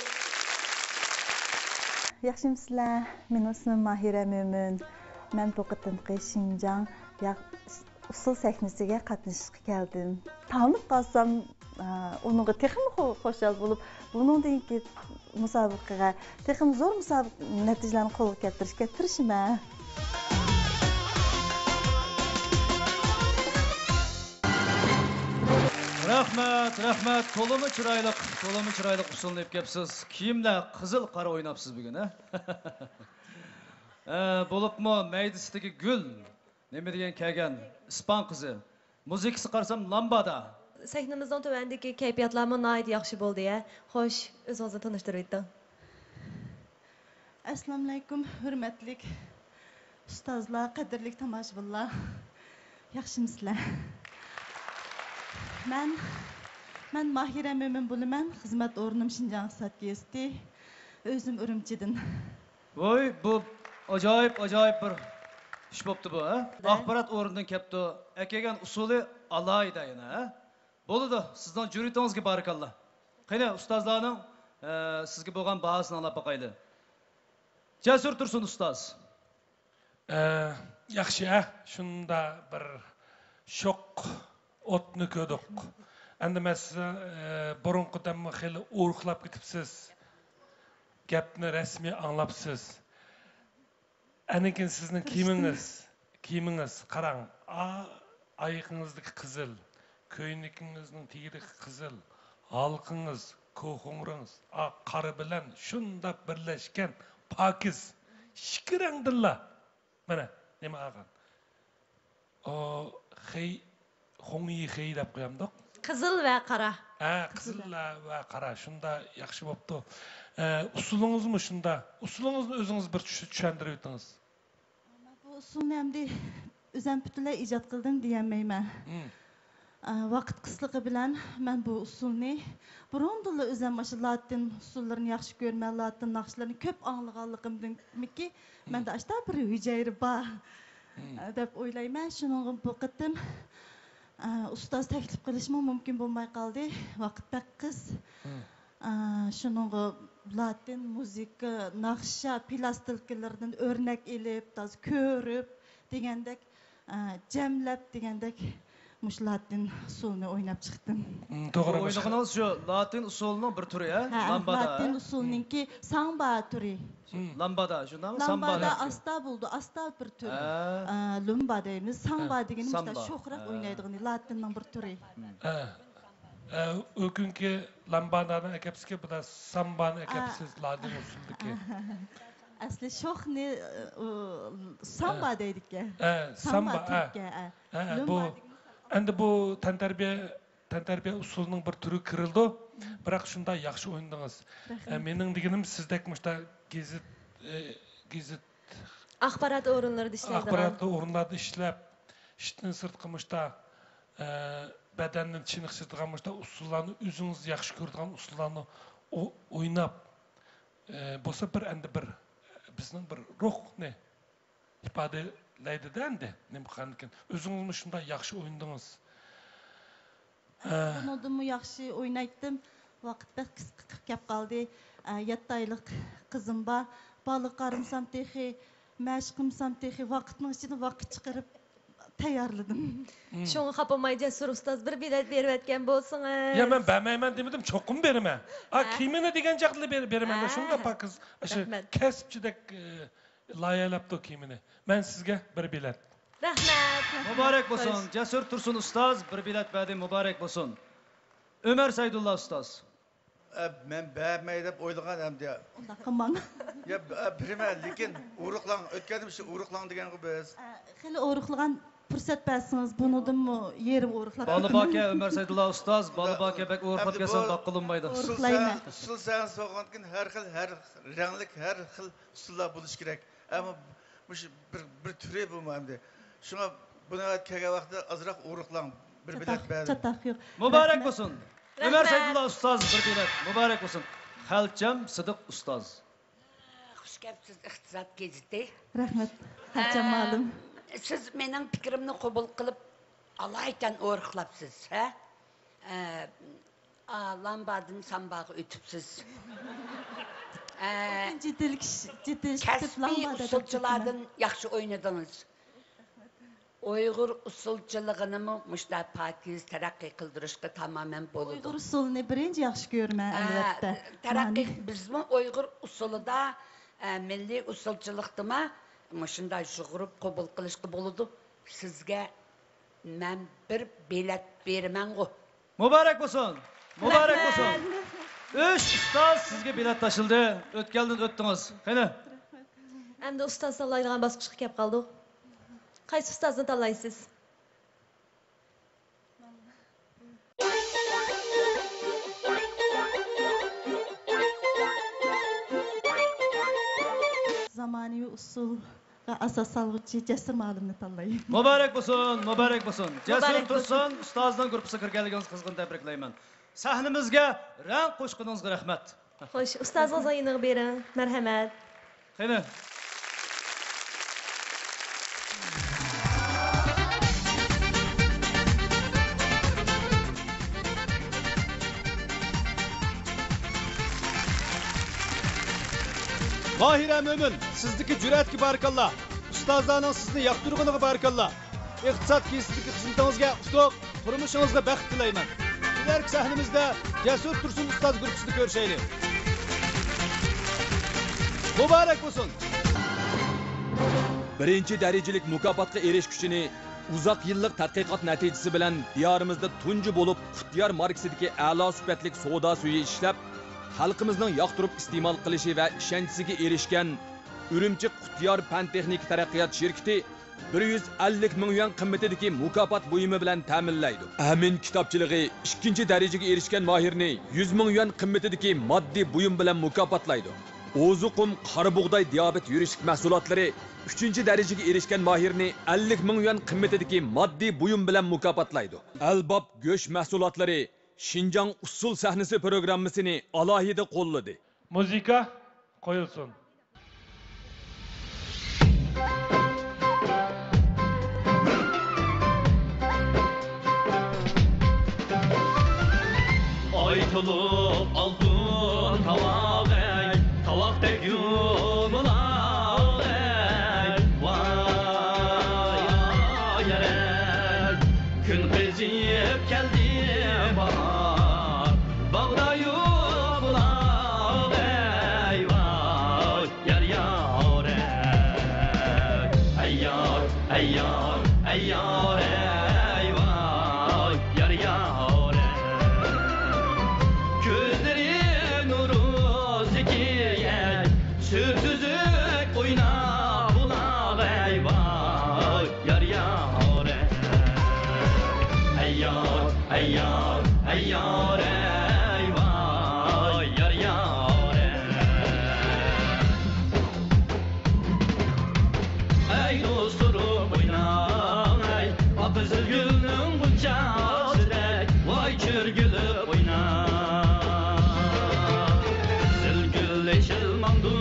ياخشىمۇسىلەر؟ مېنىڭ ئىسمىم ماھىرە مۆمىن. مەن بۇ قېتىمقى شىنجاڭ ياغ-، ئۇسسۇل سەھنىسىگە قاتنىشىشقا كەلدىم. تالىنىپ قالسام، ئۇنىڭغا تېخىمۇ خۇ-، خۇشال بولۇپ، بۇنىڭدىن كېيىن مۇسابىقىگە تېخىمۇ زور مۇسابىقە نەتىجىلەرنى قولغا كەلتۈرۈشكە تىرىشىمەن. رەھمەت، رەھمەت. تولىمۇ چىرايلىق، تولىمۇ چىرايلىق ئۇسسۇلنى ئېلىپ كەپسىز. كىيىملەر قىزىل، قارا ئويناپسىز بۈگۈن، ھە؟ ئە، بولۇپمۇ مەيدىسىدىكى گۈل نېمە دېگەن كەلگەن ئىسپان قىزى. مۇزىكىسى قارىسام لامبادا. سەھنىمىزنىڭ تۆۋەندىكى كەيپىياتلارمۇ ناھايىتى ياخشى بولدى ھە. خوش، ئۆزىڭىزنى تونۇشتۇرۇۋېتىڭ. ئەسسالامۇئەلەيكۇم، ھۆرمەتلىك ئۇستازلار، قەدىرلىك تاماشىبىنلار. ياخشىمۇسىلەر؟ مەن، مەن ماھىرە مۆمىن بولىمەن. خىزمەت ئورنۇم شىنجاڭ ئىقتىساد گېزىتى. ئۆزۈم ئۈرۈمچىدىن. ۋوي، بۇ ئاجايىپ، ئاجايىپ بىر ئىش بوپتۇ بۇ، ھە؟ ئاخبارات ئورنىدىن كەپتۇ. ئەكەلگەن ئۇسسۇلى ئالاھىدە يەنە، ھە؟ بولىدۇ، سىزنىڭ جۈرئىتىڭىزگە بارىكاللا. قېنى، ئۇستازلارنىڭ، ئە، سىزگە بولغان باھاسىنى ئاڭلاپ باقايلى. جەسۇر تۇرسۇن ئۇستاز. ئە، ياخشى، ھە؟ شۇندا بىر شوق ئوتنى كۆردۇق. ئەمدى مەن سىزنى، ئە، بۇرۇنقىدەنمۇ خېلى ئورۇقلاپ كېتىپسىز. گەپنى رەسمىي ئاڭلاپسىز. ئەنىكىن سىزنىڭ كىيىمىڭىز، كىيىمىڭىز، قاراڭ، ئا، ئايىقىڭىزدىكى قىزىل، كۆينىكىڭىزنىڭ تېگىدىكى قىزىل، ھالقىڭىز، كوخۇڭرىڭىز، ئا، قارا بىلەن شۇنداق بىرلەشكەن پاكىز، ئىككى رەڭدىنلا، مانا، نېمە ئالغان. ئۇ، خېي، خۇڭيى خېي دەپ قويامدۇق. قىزىل ۋە قارا. ھە، قىزىل ۋە قارا. شۇندا ياخشى بوپتۇ. ئە، ئۇسسۇلىڭىزمۇ شۇندا. ئۇسسۇلىڭىزنى ئۆزىڭىز بىر چۈش-، چۈشەندۈرۈۋېتىڭىز. مەن بۇ ئۇسسۇلنى ئەمدى ئۆزەم پۈتۈنلەي ئىجاد قىلدىم دېيەلمەيمەن. ئە، ۋاقىت قىسلىقى بىلەن مەن بۇ ئۇسسۇلنى بۇرۇندىنلا ئۆزەم مۇشۇ لاتىن ئۇسسۇللىرىنى ياخشى كۆرىمەن، لاتىن ناخشىلىرىنى كۆپ ئاڭلىغانلىقىمدىنمىكى، مەندە ئاشتا بىر ھۈجەيرە بار، ئە، دەپ ئويلايمەن. شۇنىڭغا بۇ قېتىم، ئە، ئۇستاز تەكلىپ قىلىشمۇ مۇمكىن بولماي قالدى. ۋاقىت بەك قىس. ئە، شۇنىڭغا لاتىن مۇزىكا، ناخشا پىلاستىنكىلىرىدىن ئۆرنەك ئېلىپ، تازا كۆرۈپ دېگەندەك، ئە، جەملەپ دېگەندەك مۇشۇ لاتىن ئۇسسۇلىنى ئويناپ چىقتىم. توغرا. بۇ ئوينىغىنىڭىز شۇ لاتىن ئۇسسۇلىنىڭ بىر تۈرى، ھە؟ ھە، لامبادا. لاتىن ئۇسسۇلىنىڭكى سامبا تۈرى. لامبادا، شۇنداقمۇ؟ سامبا. لامبادا ئاستا بولىدۇ، ئاستا بىر تۈر. ھە. ئە، لۇمبا دەيمىز، سامبا دېگىنى مۇشۇنداق شوخراق ئوينايدىغىنى، لاتىننىڭ بىر تۈرى. ھە. ئە، ئۇ كۈنكى لامبادانى ئەكەپسىزكى، بۇدا سامبانى ئەكەپسىز، لاتىن ئۇسسۇلدىكى. ئەسلى شوخنى، ئۇ، سامبا دەيدىكەن. ئە، سامبا، سامبا ئە. تۈرككەن، ئە. ئە، بۇ، لۇمبا دېگىنى سەل ئەمدى بۇ تەنتەربىيە، تەنتەربىيە ئۇسسۇلىنىڭ بىر تۈرىگە كىرىدۇ. بىراق شۇنداق ياخشى ئوينىدىڭىز. رەھمەت. ئە، مېنىڭ دېگىنىم سىزدەك مۇشۇنداق گېزىت، ئە، گېزىت ئاخبارات ئورۇنلىرىدا ئىشلەيدىغان. ئاخبارات ئورۇنلاردا ئىشلەپ، ئىشتىن سىرتقى مۇشتا، ئە، بەدەننى چېنىقتۇرىدىغان مۇشتا ئۇسسۇللارنى ئۆزىڭىز ياخشى كۆرىدىغان ئۇسسۇللارنى ئو-، ئويناپ، ئە، بولسا بىر ئەمدى بىر بىزنىڭ بىر روھنى ئىپادىلەيدىدە ئەمدى نېمە قىلغاندىكىن. ئۆزىڭىزمۇ شۇنداق ياخشى ئوينىدىڭىز. ھە. بۇنىڭدىنمۇ ياخشى ئوينايتتىم. ۋاقىت بەك قىسقا قىلىپ كەپ قالدى. ئە، يەتتە ئايلىق قىزىم بار. بالىغا قارىمىسام تېخى، مەشىق قىلمىسام تېخى، ۋاقىتنىڭ ئىچىدىن ۋاقىت چىقىرىپ تەييارلىدىم. شۇڭا خاپا بولماي جەسۇر ئۇستاز بىر بېلەت بېرىۋەتكەن بولسىڭىز. يا، مەن بەرمەيمەن دېمىدىم، چوقۇم بېرىمەن. ئا، كىيىمىنى دېگەن چاغدىلا بېرىمەن. شۇنداق پاكىز، ئاشۇ كەسىپچىدەك، ئە، لايىھەلەپتۇ كىيىمىنى. مەن سىزگە بىر بېلەت. رەھمەت. مۇبارەك بولسۇن. جەسۇر تۇرسۇن ئۇستاز بىر بېلەت بەردى، مۇبارەك بولسۇن. ئۆمەر سەيدۇللا ئۇستاز. ئە، مەن بەرمەي دەپ ئويلىغان ئەمدى. ئۇنداق قىلماڭ. يا، ئە، بېرىمەن، لېكىن ئورۇقلاڭ، ئۆتكەندە شۇ ئورۇقلاڭ دېگەنغۇ بىز. ئە، خېلى ئورۇقلىغان، پۇرسەت بەرسىڭىز، بۇنىڭدىنمۇ يېرىم ئورۇقلاپ. بالىباكە، ئۆمەر سەيدۇللا ئۇستاز، بالىباكە بەك ئورۇقلاپ كەلسىڭىز باققىلى بولمايدۇ. ئورۇقلايمەن. ئۇسسۇل سەھنىسى بولغاندىكىن ھەر خىل، ھەر رەڭلىك، ھەر خىل ئۇسسۇللار بولۇشى كېرەك. ئەمما مۇشۇ بىر، بىر تۈرى بۇمۇ ئەمدى. شۇڭا بۇنى كەلگەن ۋاقىتتا ئازراق ئورۇقلاڭ، بىر بېلەت بەرىڭ. چاتاق يوق. مۇبارەك بولسۇن. ئۆمەر سەيدۇللا ئۇستاز بىر بېلەت. مۇبارەك بولسۇن. خەلچەم سىدىق ئۇستاز. خۇش كەپسىز ئىقتىساد گېزىتى. رەھمەت، خەلچەم مۇئەللىم. سىز مېنىڭ پىكرىمنى قوبۇل قىلىپ، ئالايىتەن ئورۇقلاپسىز، ھە؟ ئە، ئا، لامبادىن سامباغا ئۆتۈپسىز. ئە، كەسپىي ئۇسسۇلچىلاردىن ياخشى ئوينىدىڭىز. ئۇيغۇر ئۇسسۇلچىلىقىنىمۇ مۇشۇنداق پاكىز تەرەققىي قىلدۇرۇشقا تامامەن بولىدۇ. ئۇيغۇر ئۇسسۇلىنى بىرىنچى ياخشى كۆرىمەن، ھە، ئەلۋەتتە. تەرەققىي، مانا. بىزمۇ ئۇيغۇر ئۇسسۇلىدا، ئە، مىللىي ئۇسسۇلچىلىقتىمۇ مۇشۇنداق يۇغۇرۇپ قوبۇل قىلىشقا بولىدۇ. سىزگە مەن بىر بېلەت بېرىمەنغۇ. مۇبارەك بولسۇن! مۇبارەك بولسۇن! رەھمەت. ئۈچ ئۇستاز سىزگە بېلەت تاشلىدى. ئۆتكەلدىن ئۆتتىڭىز. قېنى؟ ئەمدى ئۇستاز تاللايدىغان باسقۇچقا كەپ قالدۇق. قايسى ئۇستازنى تاللايسىز؟ زامانىۋى ئۇسسۇلغا ئاساس سالغۇچى جەسۇر مۇئەللىمنى تاللاي. مۇبارەك بولسۇن، مۇبارەك بولسۇن. جەسۇر مۇبارەك بولسۇن. تۇرسۇن ئۇستازنىڭ گۇرۇپپىسىغا كىرگەنلىكىڭىزنى قىزغىن تەبرىكلەيمەن. سەھنىمىزگە رەڭ قوشقىنىڭىزغا رەھمەت. خوش، ئۇستازىڭىزنىڭ يېنىغا بېرىڭ. مەرھەمەت. قېنى. ماھىرە مۆمىن، سىزدىكى جۈرئەتكە بارىكاللا. ئۇستازلارنىڭ سىزنى ياقتۇرغىنىغا بارىكاللا. ئىقتىساد كېسىپتىكى خىزمىتىڭىزگە ئۇتۇق، تۇرمۇشىڭىزغا بەخت تىلەيمەن. كېلەركى سەھنىمىزدە جەسۇر تۇرسۇن ئۇستاز گۇرۇپپىسىنى كۆرۈشەيلى. مۇبارەك بولسۇن! بىرىنچى دەرىجىلىك مۇكاپاتقا ئېرىشكۈچىنى ئۇزاق يىللىق تەتقىقات نەتىجىسى بىلەن دىيارىمىزدا تۇنجى بولۇپ قۇتىيار ماركىسىدىكى ئەلا سۈپەتلىك سودا سۈيى ئىشلەپ، خەلقىمىزنىڭ ياقتۇرۇپ ئىستېمال قىلىشى ۋە ئىشەنچىسىگە ئېرىشكەن ئۈرۈمچى قۇتىيار پەن تېخنىكا تەرەققىيات شىركىتى بىر يۈز ئەللىك مىڭ يۈەن قىممىتىدىكى مۇكاپات بۇيۇمى بىلەن تەمىنلەيدۇ. ئەمىن كىتابچىلىقى ئىككىنچى دەرىجىگە ئېرىشكەن ماھىرنى يۈز مىڭ يۈەن قىممىتىدىكى ماددىي بۇيۇم بىلەن مۇكاپاتلايدۇ. ئوزۇقۇم قارا بۇغداي دىيابېت يۈرۈشلۈك مەھسۇلاتلىرى ئۈچىنچى دەرىجىگە ئېرىشكەن ماھىرنى ئەللىك مىڭ يۈەن قىممىتىدىكى ماددىي بۇيۇم بىلەن مۇكاپاتلايدۇ. ئەلباب گۆش مەھسۇلاتلىرى شىنجاڭ ئۇسسۇل سەھنىسى پروگراممىسىنى ئالاھىدە قوللىدى. مۇزىكا قويۇلسۇن. ئاي تولۇپ ئالتۇن تاۋاق، ئەي، تاۋاقتەك يۇمىلاق، ئەي، ۋاي، ئاي، ئەي. كۈن قىزىپ كەلدى باھار، باغدا يۇمىلاق، ئەي، ۋاي. يار يار ئەي، ئەي يار، ئەي يار، ئەي يار ئەي ۋاي، يار يار ئەي. كۆزلىرى نۇرۇزدىكى ئەي، سۈر سۈزۈك ئويناپ بۇلاق ئەي ۋاي، يار يار ئەي. ئەي يار، ئەي يار، ئەي يار ئەي ۋاي، يار يار ئەي. ئەي دوستلىرىم ئويناڭ ئەي، ئاق قىزىل گۈلنىڭ غۇنچەسىدەك، ۋاي چۆرگۈلۈپ ئويناڭ. قىزىل گۈل ئېچىلمامدۇ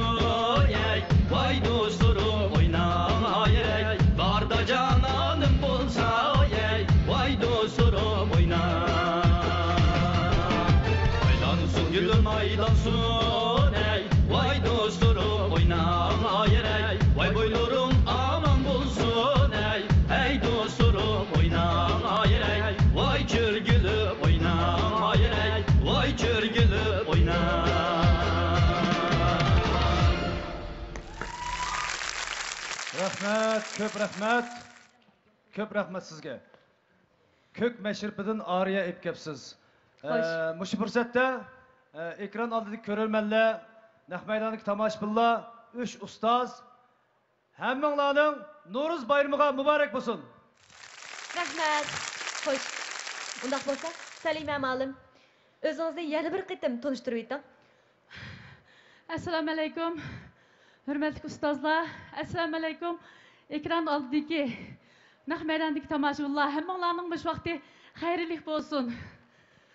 ئەي، ۋاي دوستلىرىم ئويناڭ ئاي ئەي، باردا جانانىم بولسا ئەي، ۋاي دوستلىرىم ئويناڭ. ئايلانسۇن گۈلۈم ئايلانسۇن ئەي، ۋاي دوستلىرىم ئويناڭ ئايرەي، ۋاي بويلىرىڭ ئامان بولسۇن ئەي، ئەي دوستلىرىم ئويناڭ ئايرەي، ۋاي چۆرگۈلۈپ ئويناڭ ئايرەي، ۋاي چۆرگۈلۈپ ئويناڭ. رەھمەت، كۆپ رەھمەت. كۆپ رەھمەت سىزگە. كۆك مەشرىپىدىن ئارىيە ئېلىپ كەپسىز. خوش. ئە، مۇشۇ پۇرسەتتە، ئە، ئېكران ئالدىدىكى كۆرۈرمەنلەر، نەق مەيداندىكى تاماشىبىنلار، ئۈچ ئۇستاز، ھەممىڭلارنىڭ نورۇز بايرىمىغا مۇبارەك بولسۇن! رەھمەت. خوش. ئۇنداق بولسا، سەلىمە مۇئەللىم، ئۆزىڭىزنى يەنە بىر قېتىم تونۇشتۇرۇۋېتىڭ. ئەسسالامۇئەلەيكۇم، ھۆرمەتلىك ئۇستازلار! ئەسسالامۇئەلەيكۇم، ئېكران ئالدىدىكى نەق مەيداندىكى تاماشىبىنلار، ھەممىڭلارنىڭ مۇشۇ ۋاقتى خەيرلىك بولسۇن!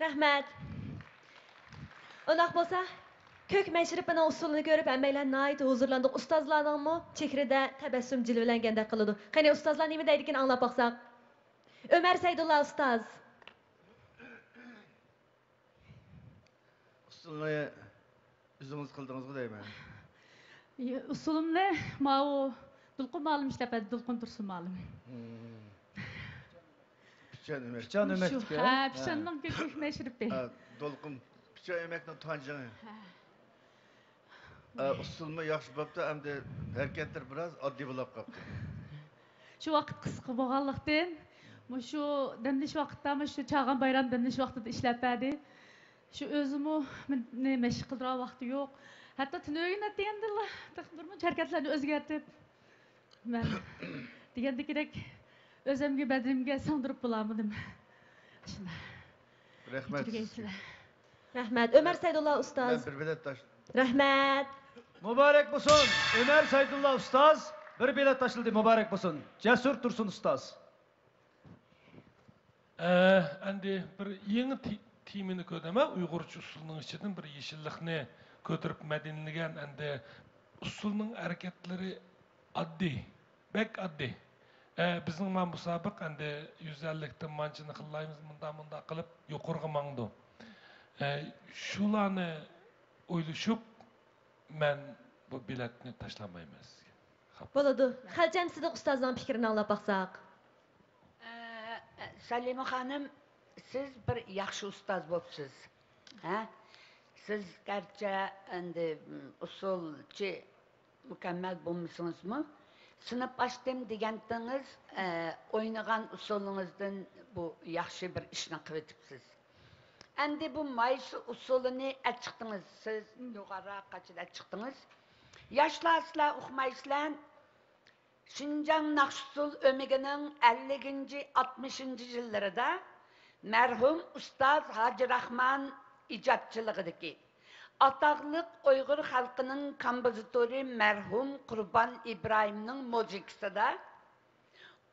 رەھمەت. ئۇنداق بولسا، كۆك مەشرىپىنىڭ ئۇسسۇلىنى كۆرۈپ، ھەممەيلەن ناھايىتى ھۇزۇرلاندۇق. ئۇستازلارنىڭمۇ چېھرىدە تەبەسسۇم جىلۋىلەنگەندەك قىلىدۇ. قېنى، ئۇستازلار نېمە دەيدىكىن، ئاڭلاپ باقساق. ئۆمەر سەيدۇللا ئۇستاز. ئۇسسۇلنى ئۆزىڭىز قىلدىڭىزغۇ دەيمەن. ئۇسسۇلۇمنى ماۋۇ دولقۇن مۇئەللىم ئىشلەپ بەردى، دولقۇن تۇرسۇن مۇئەللىم. مم. پىچان ئۆمەك. پىچان ئۆمەكتىكى. ھە، پىچاننىڭ كۆكرەك مەشرىپى. ھە، دولقۇن. پىچان ئۆمەكنىڭ تۇغان جېڭى. ھە. ئە، ئۇسسۇلمۇ ياخشى بوپتۇ، ئەمدى ھەرىكەتلىرى بىراز ئاددىي بولاپ قاپتۇ. شۇ ۋاقىت قىسقا بولغانلىقتىن، مۇشۇ دەم ئېلىش ۋاقىتتا، مۇشۇ چاغان بايرام دەم ئېلىش ۋاقتىدا ئىشلەپ بەردى. شۇ ئۆزىمۇ مېنى مەشىق قىلدۇرغان ۋاقتى يوق. ھەتتا تۈنۈگۈن ئەتىگەندىلا تېخى بىرمۇنچە ھەرىكەتلەرنى ئۆزگەرتىپ، مەن دېگەندىكىدەك ئۆزۈمگە، بەدىنىمگە سىڭدۈرۈپ بولالمىدىم. شۇنداق. رەھمەت. كەچۈرگەيسىلەر. رەھمەت. ئۆمەر سەيدۇللا ئۇستاز. مەن بىر بېلەت تاش- رەھمەت. مۇبارەك بولسۇن. ئۆمەر سەيدۇللا ئۇستاز بىر بېلەت تاشلىدى. مۇبارەك بولسۇن. جەسۇر تۇرسۇن ئۇستاز. ئە، ئەمدى بىر يېڭى تې-، تېمىنى كۆردۈم، ھە، ئۇيغۇرچە ئۇسسۇلنىڭ ئىچىدىن بىر يېشىللىقنى كۆتۈرۈپ مەدەنىيلىگەن، ئەمدى ئۇسسۇلنىڭ ھەرىكەتلىرى ئاددىي، بەك ئاددىي. ئە، بىزنىڭ مانا مۇسابىقە ئەمدى يۈز ئەللىكتىن مانچىنى خىللايمىز، مۇنداق، مۇنداق قىلىپ يۇقىرىغا ماڭىدۇ. ئە، شۇلارنى ئويلىشىپ، مەن بۇ بېلەتنى تاشلىمايمەن سىزگە. خاپا. بولىدۇ. خەلچەم سىدىق ئۇستازنىڭ پىكرىنى ئاڭلاپ باقساق. ئە، سەلىمە خانىم، سىز بىر ياخشى ئۇستاز بوپسىز. ھە؟ سىز گەرچە ئەمدى، م، ئۇسسۇلچى مۇكەممەل بولمىسىڭىزمۇ، سىنىپ ئاچتىم دېگەنتىڭىز، ئە، ئوينىغان ئۇسسۇلىڭىزدىن بۇ ياخشى بىر ئىشنى قىلىۋېتىپسىز. ئەمدى بۇ مايسا ئۇسسۇلىنى ئەچىقتىڭىز، سىز يۇقىرىراق قاچىدا ئەچىقتىڭىز. ياشلار، سىلەر ئۇقمايسىلەر. شىنجاڭ ناخشا-ئۇسسۇل ئۆمىكىنىڭ ئەللىكىنچى، ئاتمىشىنچى يىللىرىدا مەرھۇم ئۇستاز ھاجى راخمان ئىجادچىلىقىدىكى ئاتاقلىق ئۇيغۇر خەلقىنىڭ كومپوزىتورى مەرھۇم قۇربان ئىبراھىمنىڭ مۇزىكىسىدا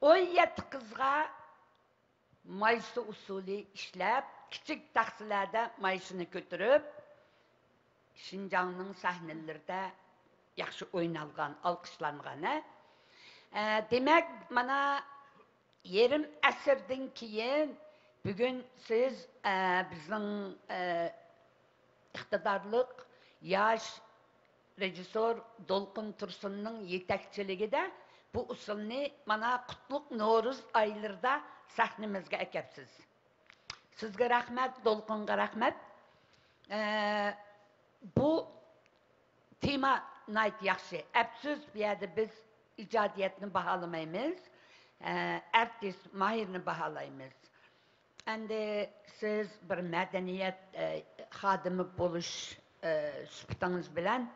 ئون يەتتە قىزغا مايسا ئۇسسۇلى ئىشلەپ، كىچىك تەخسىلەردە مايسىنى كۆتۈرۈپ، شىنجاڭنىڭ سەھنىلىرىدە ياخشى ئوينالغان، ئالقىشلانغان، ھە؟ ئە، دېمەك، مانا يېرىم ئەسىردىن كېيىن بۈگۈن سىز، ئە، بىزنىڭ، ئە، ئىقتىدارلىق ياش رېژىسسور دولقۇن تۇرسۇننىڭ يېتەكچىلىكىدە بۇ ئۇسسۇلنى مانا قۇتلۇق نورۇز ئايلىرىدا سەھنىمىزگە ئەكەپسىز. سىزگە رەھمەت، دولقۇنغا رەھمەت. ئە، بۇ تېما ناھايىتى ياخشى. ئەپسۇس، بۇ يەردە بىز ئىجادىيەتنى باھالىمايمىز، ئە، ئارتىس ماھىرنى باھالايمىز. ئەمدى سىز بىر مەدەنىيەت، ئە، خادىمى بولۇش، ئە، سۈپىتىڭىز بىلەن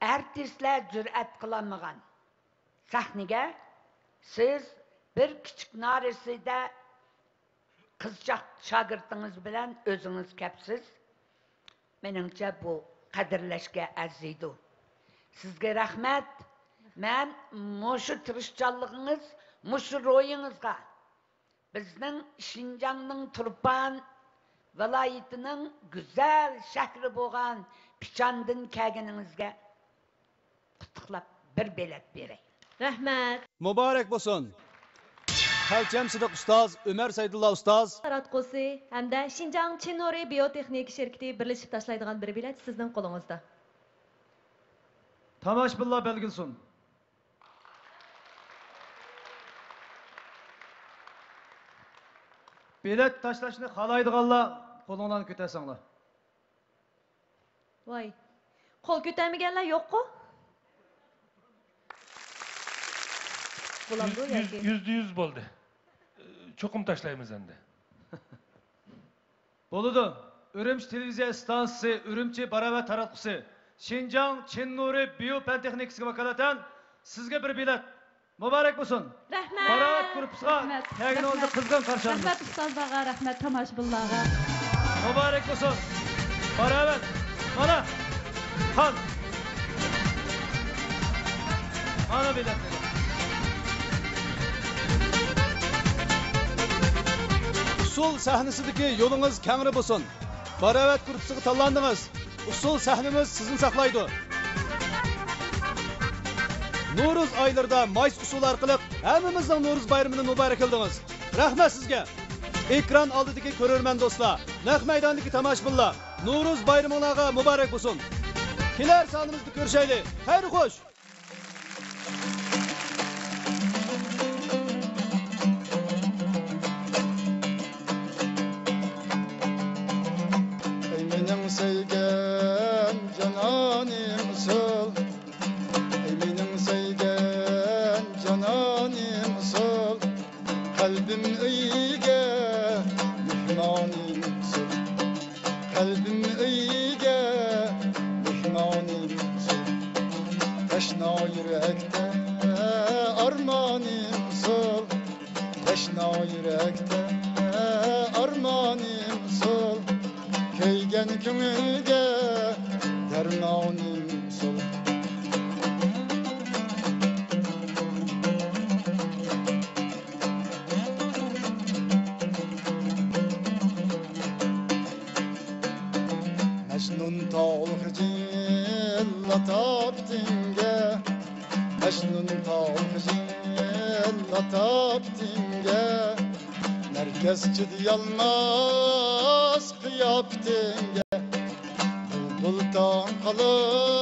ئارتىسلار جۈرئەت قىلالمىغان سەھنىگە سىز بىر كىچىك نارەسىدە قىزچاق شاگىرتىڭىز بىلەن ئۆزىڭىز كەپسىز. مېنىڭچە، بۇ قەدىرلەشكە ئەرزىيدۇ. سىزگە رەھمەت. مەن مۇشۇ تىرىشچانلىقىڭىز، مۇشۇ روھىڭىزغا، بىزنىڭ شىنجاڭنىڭ تۇرپان ۋىلايىتىنىڭ گۈزەل شەھىرى بولغان پىچاندىن كەلگىنىڭىزگە قۇتلۇقلاپ بىر بېلەت بېرەي. رەھمەت. مۇبارەك بولسۇن. خەلچەم سىدىق ئۇستاز، ئۆمەر سەيدۇللا ئۇستاز. تاراتقۇسى ھەمدە شىنجاڭ چىن نۇرى بىيوتېخنىكا شىركىتى بىرلىشىپ تاشلايدىغان بىر بېلەت سىزنىڭ قولىڭىزدا. تاماشىبىنلار بەلگىلىسۇن. بېلەت تاشلاشنى خالايدىغانلار قولۇڭلارنى كۆتەرسەڭلار. ۋاي، قول كۆتەرمىگەنلەر يوققۇ؟ بولامدۇ يۈز، يۈز، ياكى؟ يۈزدە يۈز بولدى. چوقۇم تاشلايمىز ئەمدى. بولىدۇ. ئۈرۈمچى تېلېۋىزىيە ئىستانسىسى، ئۈرۈمچى باراۋەت تاراتقۇسى، شىنجاڭ چىن نۇرى بىيو پەن تېخنىكىسىغا ۋاكالىتەن سىزگە بىر بېلەت. مۇبارەك بولسۇن. رەھمەت. باراۋەت گۇرۇپپىسىغا رەھمەت. كەلگىنىڭىزنى رەھمەت. قىزغىن قارشى ئالىمىز. رەھمەت ئۇستازلارغا، رەھمەت تاماشىبىنلارغا. مۇبارەك بولسۇن. باراۋەت. مانا. خان. مانا بېلەتلىرى. ئۇسسۇل سەھنىسىدىكى يولىڭىز كەڭرى بولسۇن. باراۋەت گۇرۇپپىسىغا تاللاندىڭىز. ئۇسسۇل سەھنىمىز سىزنى ساقلايدۇ. نورۇز ئايلىرىدا مايسا ئۇسسۇلى ئارقىلىق ھەممىمىزنىڭ نورۇز بايرىمىنى مۇبارەكلىدىڭىز. رەھمەت سىزگە! ئېكران ئالدىدىكى كۆرۈرمەن دوستلار، نەق مەيداندىكى تاماشىبىنلار، نورۇز بايرىمىڭلارغا مۇبارەك بولسۇن! كېلەر سانىمىزدا كۆرۈشەيلى! خەير خوش! سۆيگەن جانانىم ئۇسۇل، ئەي مېنىڭ سۆيگەن جانانىم ئۇسۇل، قەلبىم ئۆيگە مېھمانىم ئۇسۇل، قەلبىم ئۆيگە مېھمانىم ئۇسۇل، تەشنا يۈرەكتە ئارمانىم ئۇسۇل. تەشنا يۈرەكتە ئارمانىم ئۇسۇل، كۆيگەن كۆڭۈلگە دەرمانىم ئۇسۇل. مەجنۇن تاغلىق جىللا تاپتىڭگە، مەجنۇن تاغلىق جىللا تاپتىڭگە، نەرگىس چىدىيالماس قىياپىتىڭگە، بۇلبۇل تاڭ قالىدۇ